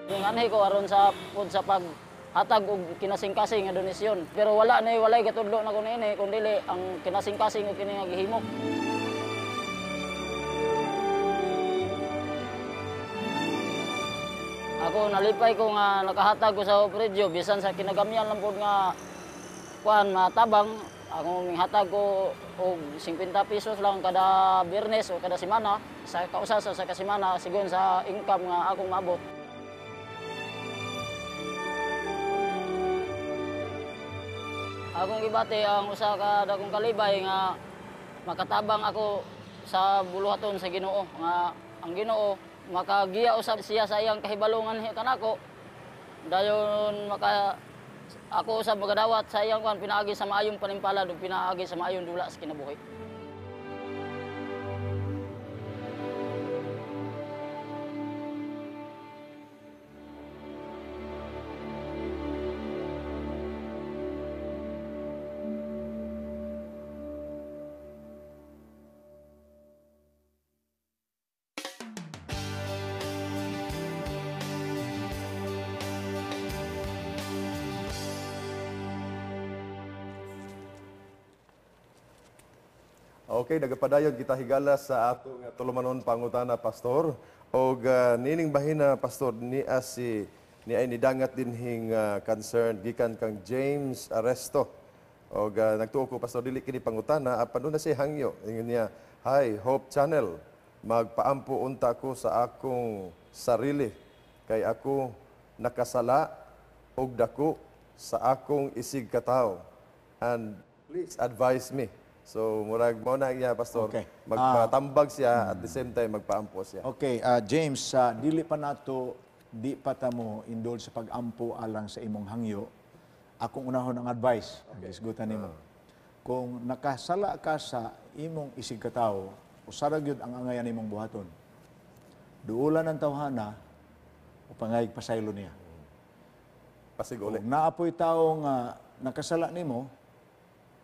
Yung anhi ko aron sa pud sa paghatag og kinasingkasing nga donasyon. Pero wala ni walay gatudlo na ko niini kun dili ang kinasingkasing og kini nga gihimo. Ako nalipay ko nga nakahatag ko sa Hope Radio bisan sa kinagamyan lang pud nga kuan matabang. Ako minghatag ko og 50 pesos lang kada Biyernes o kada semana sa kausa sa kasemana sigon sa income nga akong maabot. Akong gibati ang usa ka dakong kalibay nga makatabang ako sa buluhaton sa Ginoo, nga ang Ginoo makagiya usab siya sa iyang kahibalungan kanako. Dayon maka ako usab magadawat sa iyang kuan pinaagi sa maayong panimpalad ug pinaagi sa maayong dula sa kinabuhi. Okay, nagapadayon kita higala sa atong tulumanon pangutana, Pastor. Og nining bahina, Pastor, niya si ni ay nidangat dinhing concern gikan kang James Aresto. Og nagtuo ko, Pastor, dili kini pangutana apan duna siya hangyo. Ingon niya, "Hi Hope Channel, magpaampo unta ko sa akong sarili kay ako nakasala og dako sa akong isig katawo. And please advise me." So, murag mo na niya, Pastor. Okay. Magpatambag siya, at the same time, magpaampo siya. Okay, James, dili pa nato, di pa ta mo indulge sa pag-ampo alang sa imong hangyo. Akong unahon ang advice, okay. Isgutan nimo. Kung nakasala ka sa imong isig katawo, usara gyud ang angayan nimong buhaton. Duulan ang tawhana o pangayig pasaylo niya. Pasiguli. Kung naapoy tao nga nakasala nimo,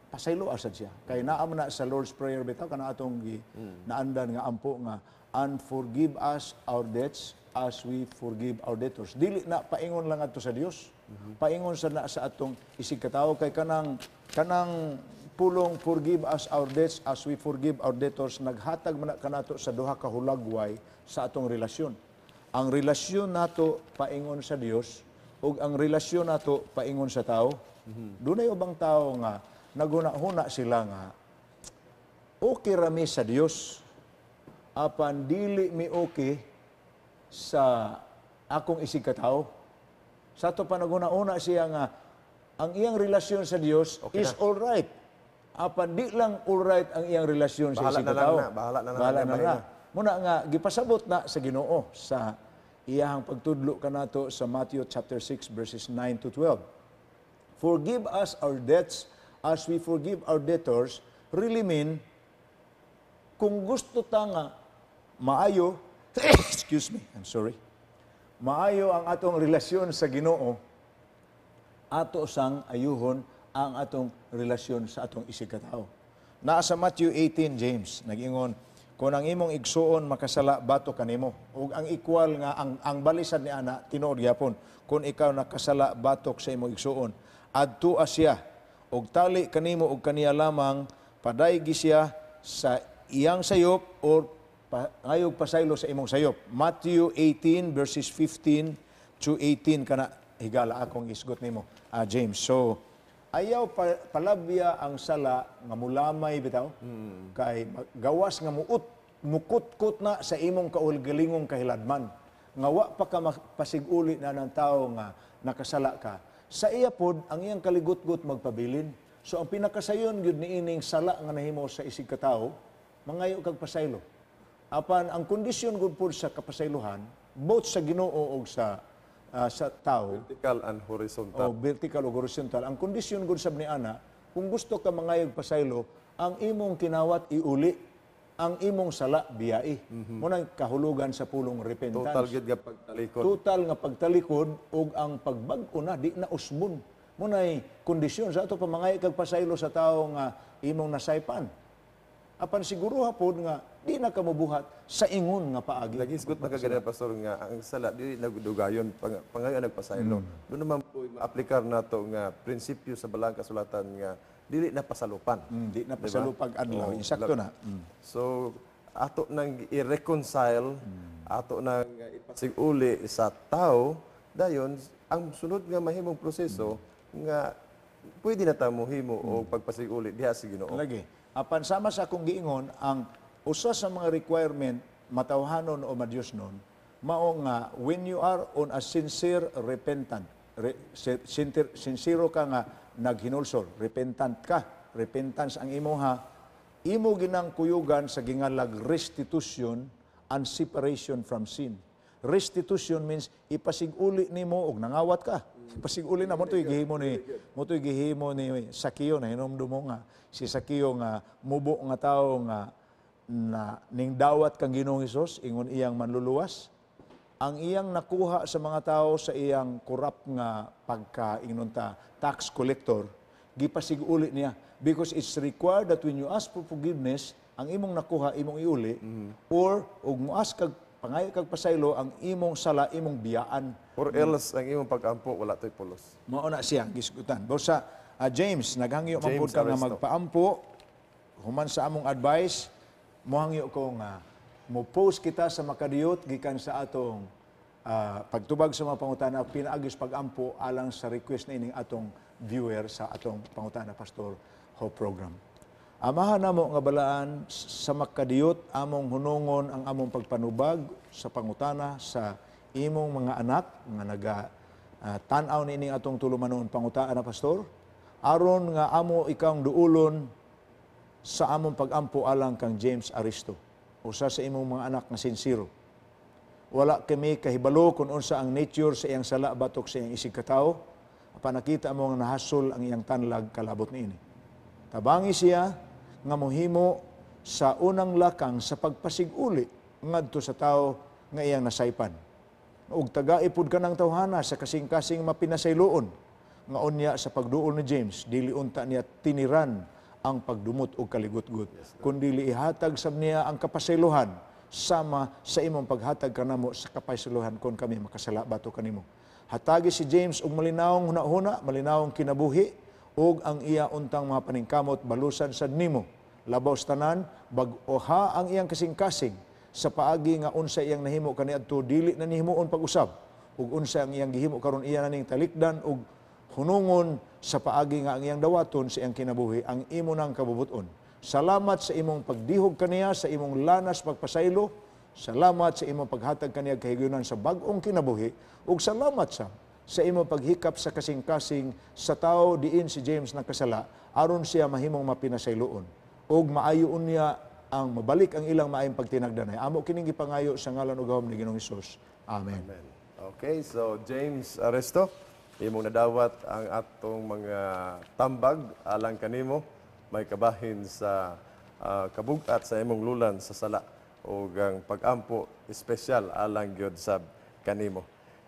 pasaylo asad siya. Kay naa man na sa Lord's Prayer bitaw kana atong gi naandan nga ampo nga, "And forgive us our debts as we forgive our debtors." Dili na paingon lang adto sa Dios. Paingon sa na sa atong isig katawo kay kanang pulong "forgive us our debts as we forgive our debtors" naghatag man na kanato sa duha ka hulagway sa atong relasyon. Ang relasyon nato paingon sa Dios ug ang relasyon nato paingon sa tao. Dunay ubang tao nga naghuna-huna sila nga okay ra mi sa Dios apan dili mi okay sa akong isig katawo. Sa ato pa naghuna-huna siya nga ang iyang relasyon sa Dios okay is na. All right. Apan di lang all right ang iyang relasyon sa Bahala isig na lang katawo. na, bahala na lang Bahala ang na iyang lang. Muna nga gipasabot na sa Ginoo sa iyahang pagtudlo kanato sa Matthew chapter 6 verses 9 to 12. "Forgive us our debts as we forgive our debtors" really mean kung gusto ta nga maayo, excuse me, I'm sorry, maayo ang atong relasyon sa Ginoo, ato sang ayuhon ang atong relasyon sa atong isig katawo. Naa sa Matthew 18, James, nag-ingon, kung ang imong igsuon makasala, bato kanimo. Ug ang equal nga, ang balisad ni ana, tinuod gyapon, kung ikaw nakasala, batok sa imong igsuon. Adto siya, og tali kanimo og kaniya lamang, padaygi siya sa iyang sayop or ngayog pasaylo sa imong sayop. Matthew 18 verses 15 to 18 kana higala akong isgot nimo, James. So ayaw palabya ang sala nga mulamay bitaw kay gawas nga mukutkot na sa imong kaugalingong kahiladman nga wa pa ka mapasiguli na ng tao nga nakasala ka. Sa iya pod ang iyang kaligutgot magpabilin. So ang pinakasayon gyud niining sala nga nahimo sa isig katawo, mangayo kag pasaylo. Apan ang kondisyon gud pod sa kapasaylohan both sa Ginoo og sa tao, Vertical and horizontal. O vertical o horizontal. Ang kondisyon gud sab ni ana, kung gusto ka mangayog pasaylo, ang imong kinawat iuli, ang imong sala biyai. Mo nang kahulugan sa pulong repentance. Total gyud nga pagtalikod. Total nga pagtalikod ug ang pagbag-o na di na usbon. Mo nay kondisyon sa ato pamangay kag pasaylo sa tawo nga imong nasaypan. Apan siguro pod nga di na ka mobuhat sa ingon nga paagi. Nagisgot na kagana, Pastor, nga ang sala dili nagdugayon pangayo nagpasaylo. Doon naman po maaplikar nato nga prinsipyo sa balang kasulatan nga dili na pasalupan. Di na pasalupag adlaw. Oo, Insakto na. So ato nang i-reconcile, ato nang ipasig-uli sa tao, dayon ang sunod nga mahimong proseso nga pwede na ta mohimo og pagpasig-uli diha sa Ginoo. Lagi. Apan sama sa akong giingon, ang usa sa mga requirement matawhanon o madiyosnon, mao nga when you are on a sincere repentant, sincero ka nga naghinulsol, repentant ka, repentance ang imo ha, imo ginang kuyugan sa gingalag restitution and separation from sin. Restitution means ipasiguli nimo og nangawat ka. Ipasiguli na mo to'y gihimo ni Sakeo na hinumdum mo nga si Sakeo nga mubo nga tawo nga na ning dawat kang Ginoong Hesus ingon iyang manluluwas. Ang iyang nakuha sa mga tao sa iyang corrupt nga pagka ingnon ta tax collector, gipasiguli niya because it's required that when you ask for forgiveness, ang imong nakuha imong iuli or ug mo-ask kag pangayo kag pasaylo, ang imong sala imong biyaan. Or else, ang imong pag-ampo, wala to'y pulos. Mao na siya gisgutan. Basta James, naghangyo man James pud ka nga Aristo. Magpaampo human sa among advice, mohangyo ko nga mo post kita sa makadiyot gikan sa atong pagtubag sa mga pangutana pinaagi sa pagampo alang sa request na ining atong viewer sa atong Pangutana Pastor Hope program. Amahan namo nga balaan, sa makadiyot among hunungon ang among pagpanubag sa pangutana sa imong mga anak nga naga tan-aw niining atong tulumanon Pangutana Pastor, aron nga amo ikang duulon sa among pagampo alang kang James Aristo, usa sa imong mga anak nga sinsero. Wala kami kahibalo kung unsa ang nature sa iyang sala batok sa iyang isig katawo. Apan nakita mo nga nahasol ang iyang tanlag kalabot niini. Tabangi siya nga mohimo sa unang lakang sa pagpasiguli ngadto sa tao nga iyang nasaypan. Ug tagai pud ka ng tawhana sa kasing-kasing mapinasayloon nga unya sa pagduol ni James, dili unta niya tiniran ang pagdumot og kaligutgut, kundi ihatag sab niya ang kapasaylohan sama sa imong paghatag kanamo sa kapasaylohan kon kami makasala batok kanimo. Hatagi si James og malinawong hunahuna, malinawong kinabuhi ug ang iya untang mga paningkamot balusan sad nimo. Labaw sa tanan, bag-oha ang iyang kasing-kasing sa paagi nga unsa iyang nahimo kaniadto dili na nihimuon pag-usab ug unsa ang iyang gihimo karon iya na ning talikdan ug hunungon sa paagi nga ang iyang dawaton sa iyang kinabuhi ang imo nang kabubuton. Salamat sa imong pagdihog kaniya sa imong lanas pagpasaylo. Salamat sa imong paghatag kaniya kahigayunan sa bag-ong kinabuhi ug salamat sa imong paghikap sa kasing-kasing sa tao diin si James nakasala aron siya mahimong mapinasayloon ug maayo unya ang mabalik ang ilang maayong pagtinagdanay. Amo kining gipangayo sa ngalan ug gahom ni Ginoong Hesus. Amen. Amen. Okay, so James Aresto, imong nadawat ang atong mga tambag alang kanimo may kabahin sa kabugat sa imong lulan sa sala ug ang pag-ampo espesyal alang gyud sab kanimo.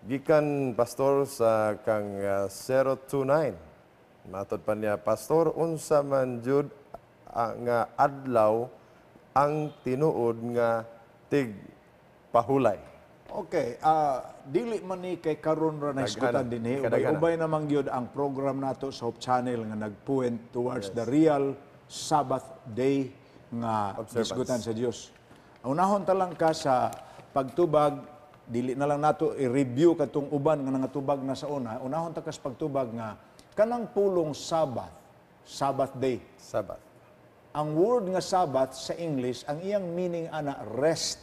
Gikan, Pastor, sa kang 029. Matod pa niya, "Pastor, unsa man jud nga adlaw ang tinuod nga tig pahulay?" Okay, dili man ni kay karon ra nahisgutan Daghan. dinhi. Kadaghanan. Ubay-ubay namang gyud ang program nato sa Hope Channel nga nagpuent towards the real Sabbath day nga Observance. gisgutan sa Dios. Unahon ta lang ka sa pagtubag, dili na lang nato i-review katong uban nga nangatubag na sa una. Unahon ta ka sa pagtubag nga kanang pulong Sabbath, Sabbath day. Sabbath. Ang word nga Sabbath sa English, ang iyang meaning ana rest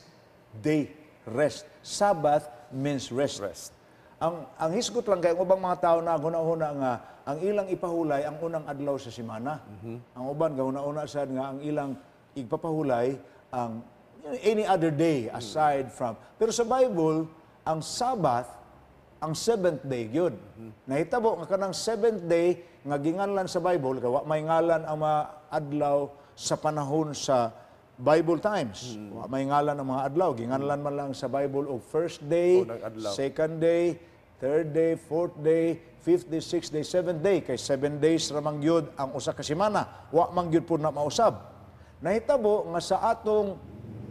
day, rest. Sabbath means rest. Rest. Ang hisgot lang kay ang ubang mga tao na hunahuna nga ang ilang ipahulay ang unang adlaw sa semana. Ang uban gahuna-huna sad nga ang ilang igpapahulay ang any other day aside from. Pero sa Bible, ang Sabbath ang seventh day gyud. Nahitabo nga kanang seventh day nga ginganlan sa Bible, kay wa may ngalan ang mga adlaw sa panahon sa Bible times. Wa may ngalan ang mga adlaw, ginganlan man lang sa Bible og first day, Unang adlaw. Second day, third day, fourth day, fifth day, sixth day, seventh day. Kay 7 days ra man gyud ang usa ka semana. Wa man gyud pud na mausab. Nahitabo nga sa atong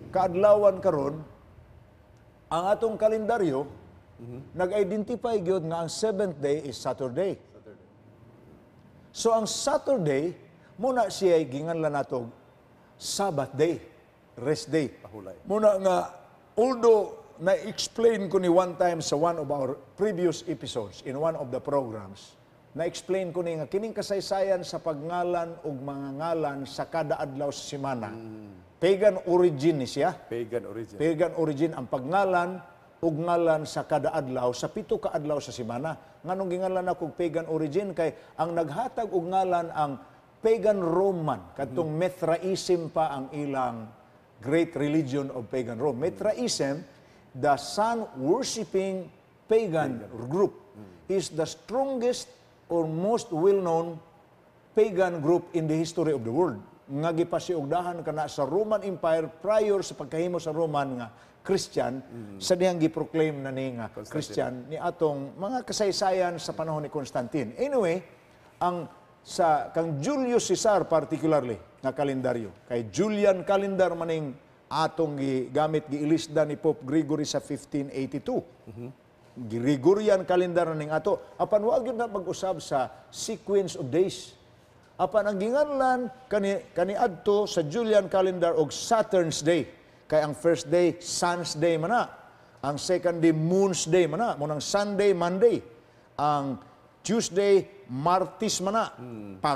kaadlawan karon, ang atong kalendaryo nag-identify gyud nga ang seventh day is Saturday. So ang Saturday, muna siya ginganlan nato Sabbath day, rest day. Pahulay. Muna nga, although na-explain ko ni one time sa one of our previous episodes, in one of the programs, na-explain ko ni nga kining kasaysayan sa pagngalan og mga ngalan sa kada adlaw sa semana. Pagan origin ni siya. Pagan origin. Pagan origin ang pagngalan og ngalan sa kada adlaw sa 7 ka adlaw sa semana. Nganong gingalan ako pagan origin? Kay ang naghatag og ngalan ang pagan Roman kadtong Mithraism pa ang ilang great religion of pagan Rome. Mithraism, the sun worshiping pagan group, is the strongest or most well-known pagan group in the history of the world nga gipasiugdahan kana sa Roman Empire prior sa pagkahimo sa Roman nga Christian, sa dihang giproclaim na ni nga Christian ni atong mga kasaysayan sa panahon ni Constantine. Anyway, ang sa kang Julius Caesar particularly nga kalendaryo, kay Julian calendar maning atong gigamit, giilisda ni Pope Gregory sa 1582. Gregorian calendar na ning ato. Apan wa gyud na mag-usab sa sequence of days. Apan ang ginganlan kani adto sa Julian calendar og Saturn's Day. Kay ang first day, Sun's Day man na. Ang second day, Moon's Day man na. Munang Sunday, Monday. Ang Tuesday, Martis man na.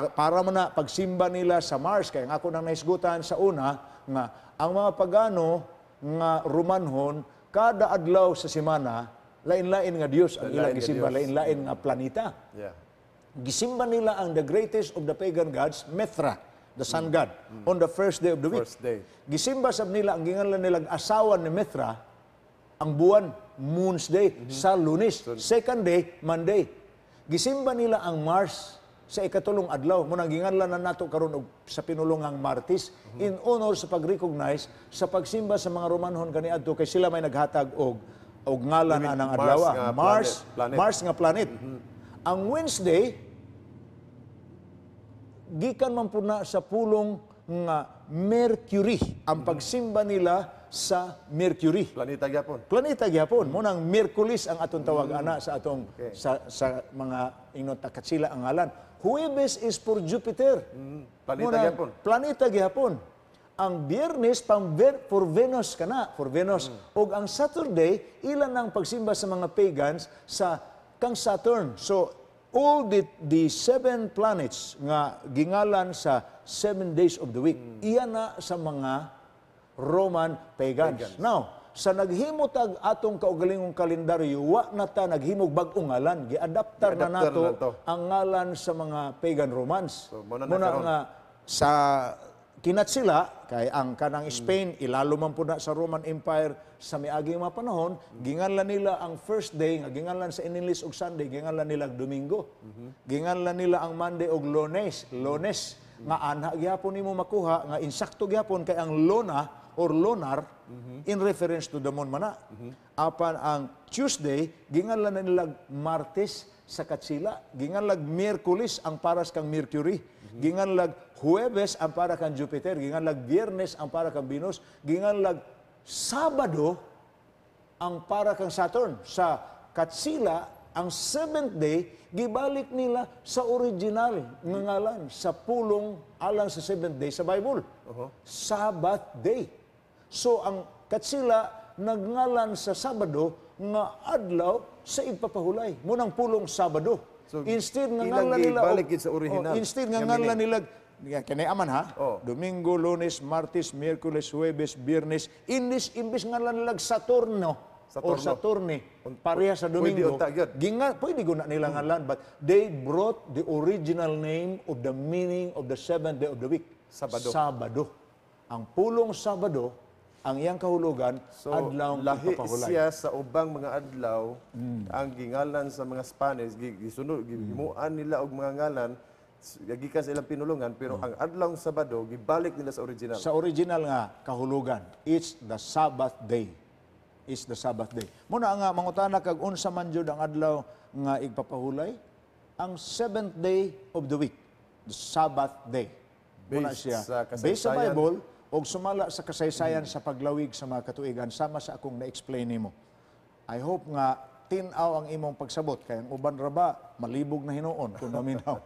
Para man na pagsimba nila sa Mars. Kay ang ako nang nahisgutan sa una nga ang mga pagano nga Romanhon, kada adlaw sa semana lain-lain nga Dios ang ilang Lain-lain nga gisimba, Diyos. Lain-lain nga planeta. Gisimba nila ang the greatest of the pagan gods, Mithra, the sun god, on the first day of the week. First day. Gisimba sab nila ang ginganlan nilang asawa ni Mithra, ang buwan, Moon's Day, sa Lunes. Second day, Monday. Gisimba nila ang Mars sa ikatulong adlaw. Munang ginganlan na nato karon og sa pinulungang Martis in honor sa pag-recognize sa pagsimba sa mga Romanhon kaniadto, kay sila may naghatag og ngalan You mean anang Mars adlaw. nga Mars, planet, planet. Mars nga planet. Ang Wednesday gikan man po na sa pulong nga Mercury. Ang pagsimba nila sa Mercury. Planeta gyapon. Planeta gyapon. Mo nang Miyerkules ang atong tawag ana sa atong sa mga ingnon ta katsila ang ngalan. Huwebes is for Jupiter. Planeta Mo nang gyapon. Planeta gyapon. Ang Biyernes pang for Venus kana, for Venus. Og ang Saturday, ilan ang pagsimba sa mga pagans sa kang Saturn. So all the seven planets nga gingalan sa 7 days of the week, iya na sa mga Roman pagans. Now, sa naghimo tag atong kaugalingong kalendaryo, wa na ta naghimog bag-ong ngalan. Giadaptar na Giadaptar nato na to. ang ngalan sa mga pagan Romans. So, mao na na Muna karon. nga sa kinatsila kay ang kanang Spain ilalo man pud na sa Roman Empire sa miaging mga panahon, ginganlan nila ang first day nga ginganlan sa English og Sunday, ginganlan nila og Domingo. Ginganlan nila ang Monday og Lunes, Lunes nga anha gyapon nimo makuha nga insakto gyapon kay ang luna or lunar in reference to the moon mana. Apan ang Tuesday, ginganlan na nila Martes sa Katsila, ginganlag Miyerkules ang paras kang Mercury, ginganlag Huwebes ang para kang Jupiter, ginganlag Biyernes ang para kang Venus, ginganlag Sabado ang para kang Saturn. Sa Katsila, ang seventh day, gibalik nila sa original nga ngalan, sa pulong alang sa seventh day sa Bible. Sabbath day. So ang Katsila nagngalan sa Sabado nga adlaw sa igpapahulay. Munang pulong Sabado. So, Instead nga ilang ngalan nila gibalik gid sa original Oh, instead nga nga ngalan meaning. nila. Ya, kini aman ha. Oh. Domingo, Lunes, Martes, Miyerkules, Huwebes, Biyernes. Imbis ngalan nila Saturno or Saturno. Saturni, pareha sa Pwede Domingo. unta gyud. Ginga, pwede guna nila ngalan, but they brought the original name of the meaning of the seventh day of the week. Sabado. Sabado. Ang pulong Sabado, ang iyang kahulugan, So, adlaw lahi ipapahulay. siya sa ubang mga adlaw ang gingalan sa mga Spanish, gisunod, gihimuan nila og mga ngalan gikan sa ilang pinulungan, pero ang adlaw Sabado gibalik nila sa original. Sa original nga kahulugan, it's the Sabbath day. It's the Sabbath day. Muna nga mangutana kag unsa man jud ang adlaw nga igpapahulay? Ang seventh day of the week, the Sabbath day. Muna Based siya sa based sa kasaysayan. Bible og sumala sa kasaysayan sa paglawig sa mga katuigan sama sa akong na-explain nimo. I hope nga tin-aw ang imong pagsabot kay ang uban ra ba malibog na hinuon kung maminaw.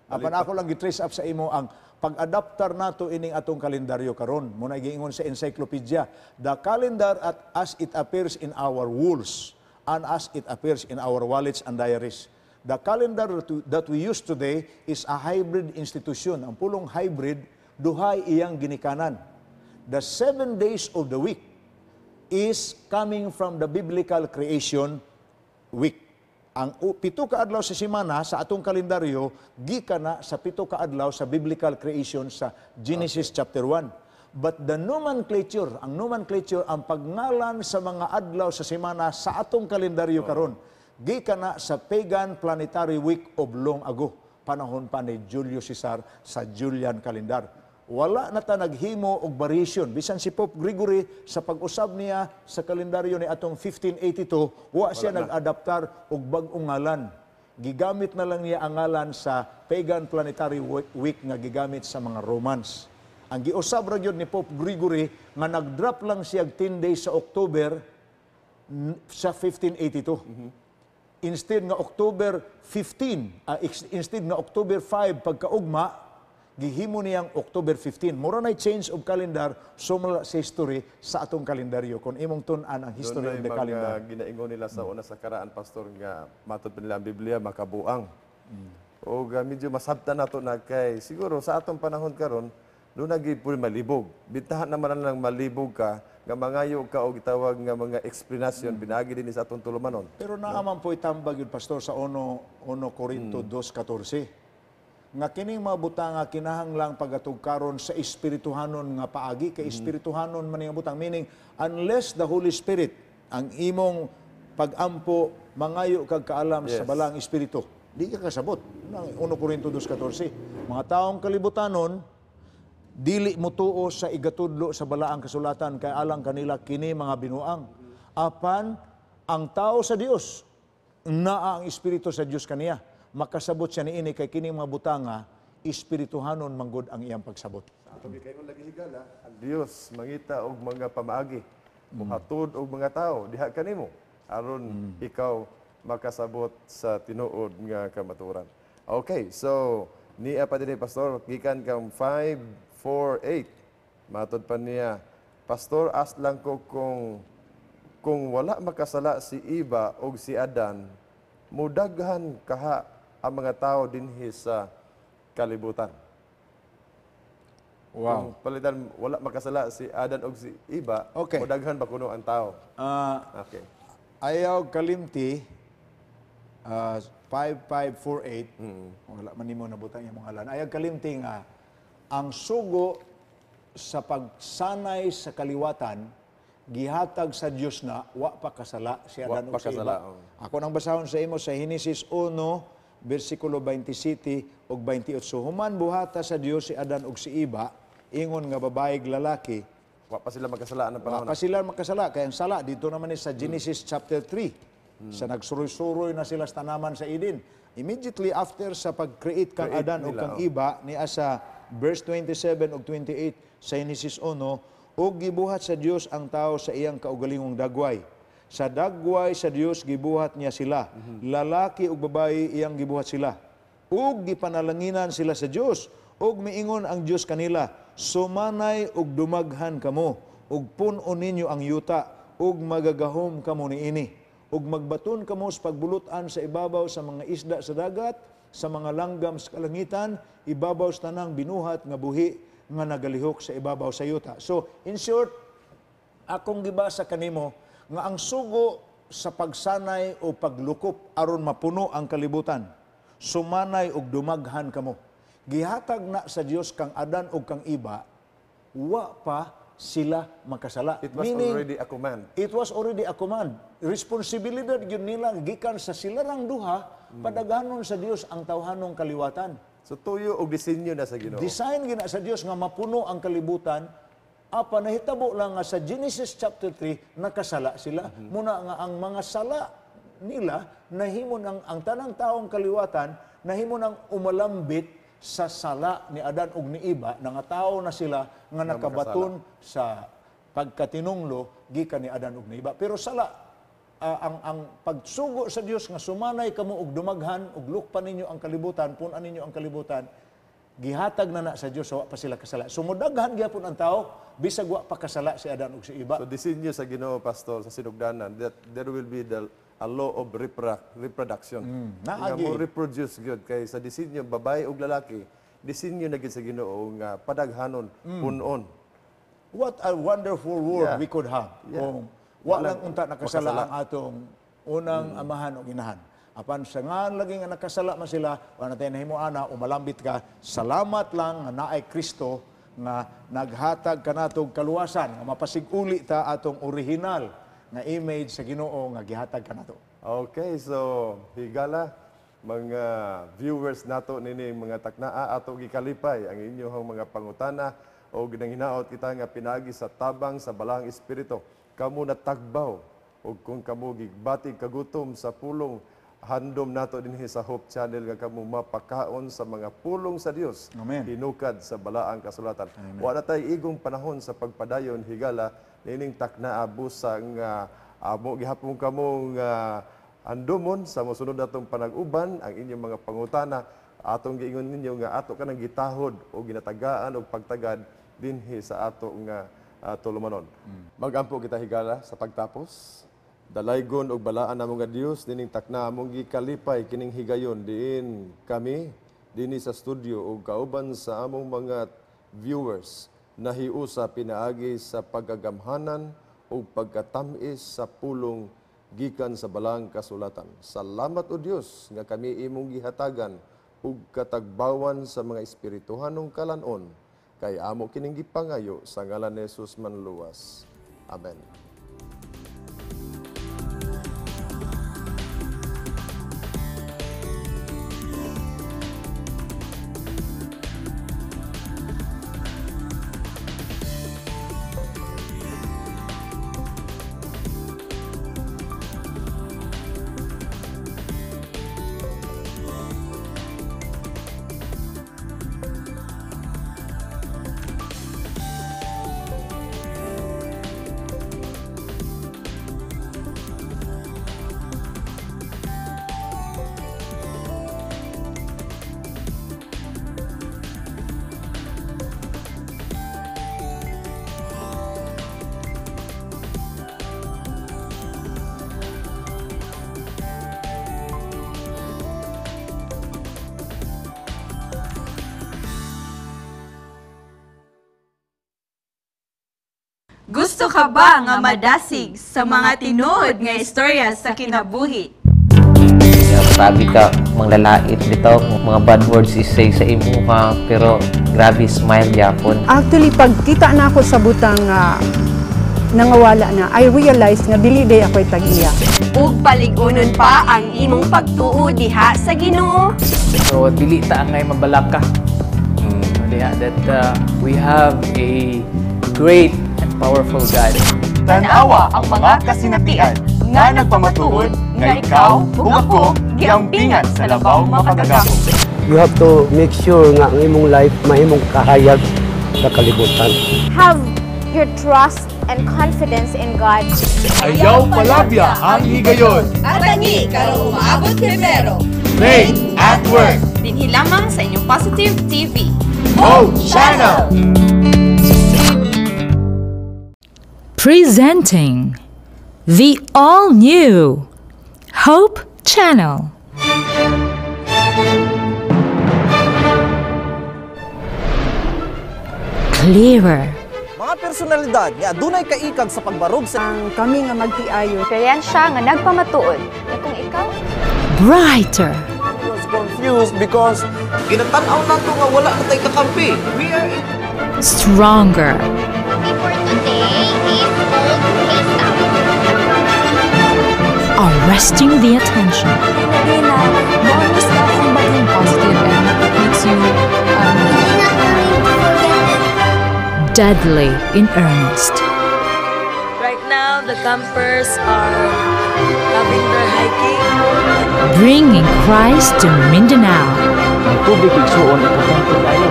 Apan ako lang gi-trace up sa imo ang pag-adaptar nato ining atong kalendaryo karon. Muna giingon sa encyclopedia, the calendar at as it appears in our walls and as it appears in our wallets and diaries. The calendar that we use today is a hybrid institution. Ang pulong hybrid, duhay iyang ginikanan. The 7 days of the week is coming from the biblical creation week. Ang 7 ka adlaw sa semana sa atong kalendaryo gikan na sa 7 ka adlaw sa biblical creation sa Genesis chapter 1. But the nomenclature, ang nomenclature, ang pagngalan sa mga adlaw sa semana sa atong kalendaryo karon, gikan na sa pagan planetary week of long ago, panahon pa ni Julius Caesar sa Julian calendar. Wala na ta naghimo og variation. Bisan si Pope Gregory sa pag-usab niya sa kalendaryo ni atong 1582, wa siya nag-adaptar og bag-ong ngalan. Gigamit na lang niya ang ngalan sa pagan planetary week nga gigamit sa mga Romans. Ang giusab ra gyud ni Pope Gregory nga nag-drop lang siya og 10 days sa October sa 1582. Instead nga October 15, instead nga October 5 pagkaugma, gihimo niyang October 15. Mura na change of calendar sumala sa history sa atong kalendaryo. Kung imong tun-an ang history Doon of the mga calendar. Ginaingon nila sa una sa karaan, Pastor, nga matod pa nila ang Biblia, makabuang. O medyo masabtan nato na kay siguro sa atong panahon karon doon nagi pud malibog. Bintahan naman na lang malibog ka nga mangayo ka og gitawag nga mga explanation binagi din sa atong tulumanon. Pero naa man po'y tambag yun, Pastor, sa 1 1 Corinto 2:14. Nga kining mga butang nga kinahanglang pagatugkaron sa espirituhanon nga paagi, kay espirituhanon man nga butang, meaning unless the Holy Spirit, ang imong pagampo, mangayo kag kaalam sa balaang espiritu, di ka kasabot. Nang 1 Corinto 2:14. Mga taong kalibutanon dili motuo sa igatudlo sa balaang kasulatan kay alang kanila kini mga binuang. Apan ang tao sa Dios, naa ang espiritu sa Dios kaniya. Makasabot siya niini kay kini mga butanga espirituhanon manggod ang iyang pagsabot. Ato kayo lagi higala, ang Dios mangita og mga pamaagi, muhatod og mga tao diha kanimo aron ikaw makasabot sa tinuod nga kamatuoran. Okay, so niya pa dinhi, Pastor, gikan kang 548. Matod pa niya, "Pastor, ask lang ko kung wala makasala si Iba og si Adan, mudaghan kaha ang mga tao dinhi sa kalibutan?" Kung palitan wala makasala si Adan og si Iba, mudaghan ba kuno ang tao? Ayaw kalimti, 5548, wala man nimo nabutang imong ngalan. Ayaw kalimti nga ang sugo sa pagsanay sa kaliwatan gihatag sa Dios na wa pa kasala si Wa Adan pa ug si Iba. kasala, oh. Ako nang basahon sa imo sa Genesis 1 bersikulo 27 ug 28. Human buhata sa Dios si Adan ug si Iba, ingon nga babae ug lalaki. Wa pa sila makasala ng Wa panahon. pa sila makasala. Kaya ang sala, dito naman ni sa Genesis chapter 3. Sa nagsuroy-suroy na sila sa tanaman sa Eden. Immediately after sa pag-create kang Create Adan o nila, kang oh. Iba, niya sa verse 27 ug 28 sa Genesis 1, "Ug gibuhat sa Dios ang tao sa iyang kaugalingong dagway. Sa dagway sa Dios gibuhat niya sila. Lalaki ug babayi iyang gibuhat sila. Ug gipanalanginan sila sa Dios. Ug miingon ang Dios kanila, 'Sumanay ug dumaghan kamo, ug pun-on ninyo ang yuta, ug magagahom kamo niini. Ug magbaton kamo sa pagbulutan sa ibabaw sa mga isda sa dagat, sa mga langgam sa kalangitan, ibabaw sa tanang binuhat nga buhi nga nagalihok sa ibabaw sa yuta.'" So, in short, akong gibasa kanimo nga ang sugo sa pagsanay o paglukop aron mapuno ang kalibutan, sumanay og dumaghan kamo, gihatag na sa Dios kang Adan ug kang Iba, wa pa sila makasala. It was Meaning, already a command. it was already a command. Responsibilidad yun nila gikan sa sila rang duha, padaghanon sa Dios ang tawhanong kaliwatan. So tuyo og disenyo na sa Ginoo. Design gina sa Dios nga mapuno ang kalibutan. Apa nahitabo lang nga sa Genesis chapter 3 nakasala sila. Muna nga ang mga sala nila nahimo ng ang tanang taong kaliwatan nahimo ng umalambit sa sala ni Adan ug ni Iba na nga tao na sila nga nakabaton sa pagkatinunglo gikan ni Adan ug ni Iba. Pero sala ang pagsugo sa Dios nga sumanay kamo og dumaghan ug lukpan ninyo ang kalibutan, pun-an ninyo ang kalibutan, gihatag na na sa Dios sa wa pa sila kasala. So mudaghan gyapon ang tao bisag wa pa kasala si Adan ug si Iba. So disenyo sa Ginoo, Pastor, sa sinugdanan that there will be the a law of reproduction. Naagi. Nga mo reproduce gyud kay sa disenyo babae ug lalaki, disenyo na gyud sa Ginoo nga padaghanon, punon. What a wonderful world we could have kung wa lang unta nakasala Makasala. Ang atong unang amahan o inahan. Apan sa nga lagi nga nakasala man sila, wala na tayo nahimo ana, umalambit ka, salamat lang nga naay Kristo nga naghatag kanatog kaluwasan, nga mapasiguli ta atong original nga image sa Ginoo nga gihatag kanato. Okay, so higala mga viewers nato nini mga taknaa, ato gikalipay ang inyong mga pangutana o ginanghinaot kita nga pinaagi sa tabang sa Balaang Espiritu kamo natagbaw, ug kung kamo gigbati kagutom sa pulong, handom nato dinhi sa Hope Channel nga kamo mapakaon sa mga pulong sa Dios. Amen. Hinukad sa Balaang Kasulatan. Wa na tay igong panahon sa pagpadayon, higala, nining taknaa, busa nga amo gihapon kamo nga andomon sa mosunod natong panag-uban ang inyong mga pangutana. Atong giingon ninyo nga ato kanang gitahod o ginatagaan og pagtagad dinhi sa ato nga tulumanon. Magampo kita, higala, sa pagtapos. Dalaygon og balaan namo nga Dios, nining takna among gikalipay kining higayon diin kami dinhi sa studio ug kauban sa among mga viewers nahiusa pinaagi sa pagagamhanan ug pagkatam-is sa pulong gikan sa Balaang Kasulatan. Salamat o Dios nga kami imong gihatagan ug katagbawan sa mga espirituhanong kalanon, kay amo kining gipangayo sa ngalan ni Jesus manluwas. Amen. Gusto ka ba nga madasig sa mga tinuod nga istorya sa kinabuhi? Grabe ka manglalait bitaw, mga bad words i-say sa imuha, pero grabe smile gyapon. Actually, pag kita na ako sa butang nga nangawala na, I realize nga dili day ako'y tag-iya. Ug palig-unon pa ang imong pagtuo diha sa Ginoo? So dili ta angay mabalaka. Diha that we have a great and powerful God. Tanawa ang mga kasinatian nga nagpamatuod nga ikaw ug ako giampingan sa labaw makagagahom. You have to make sure nga ang imong life mahimong kahayag sa kalibutan. Have your trust and confidence in God. Ayaw palabya ang higayon. Atangi karong umaabot Pebrero. Faith at Work. Dinhi lamang sa inyong Positive TV. Hope Channel. Presenting the all-new Hope Channel. Clearer. Mga personalidad nga adunay kaikag sa pagbarog sa ang kami nga magtiayo. Eksperyensya nga nagpamatuod na kung ikaw Brighter. I was confused because ginatan-aw nato nga wala na tay kakampi. We are in Stronger. For today is called Haystack. Arresting the attention. Bonus ka kung bagong positive and makes you Deadly in earnest. Right now, the campers are having their hiking. Bringing Christ to Mindanao. Ang tubig igsuon importante kaayo.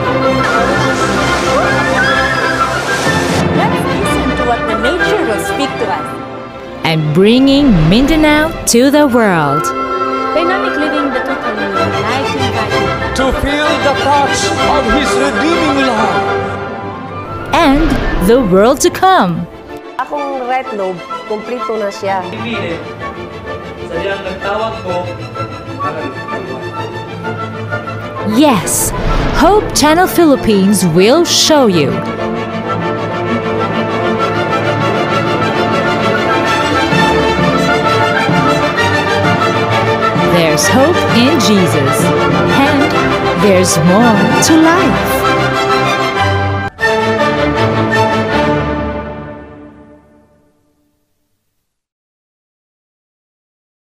Let's listen to what the nature will speak to us. And bringing Mindanao to the world. Dynamic living, the total life invite you to feel the touch of His redeeming love. And the world to come. Akong right lobe, kumpleto na siya. Sadyang nagtawag ko. Yes, Hope Channel Philippines will show you. There's hope in Jesus. And there's more to life.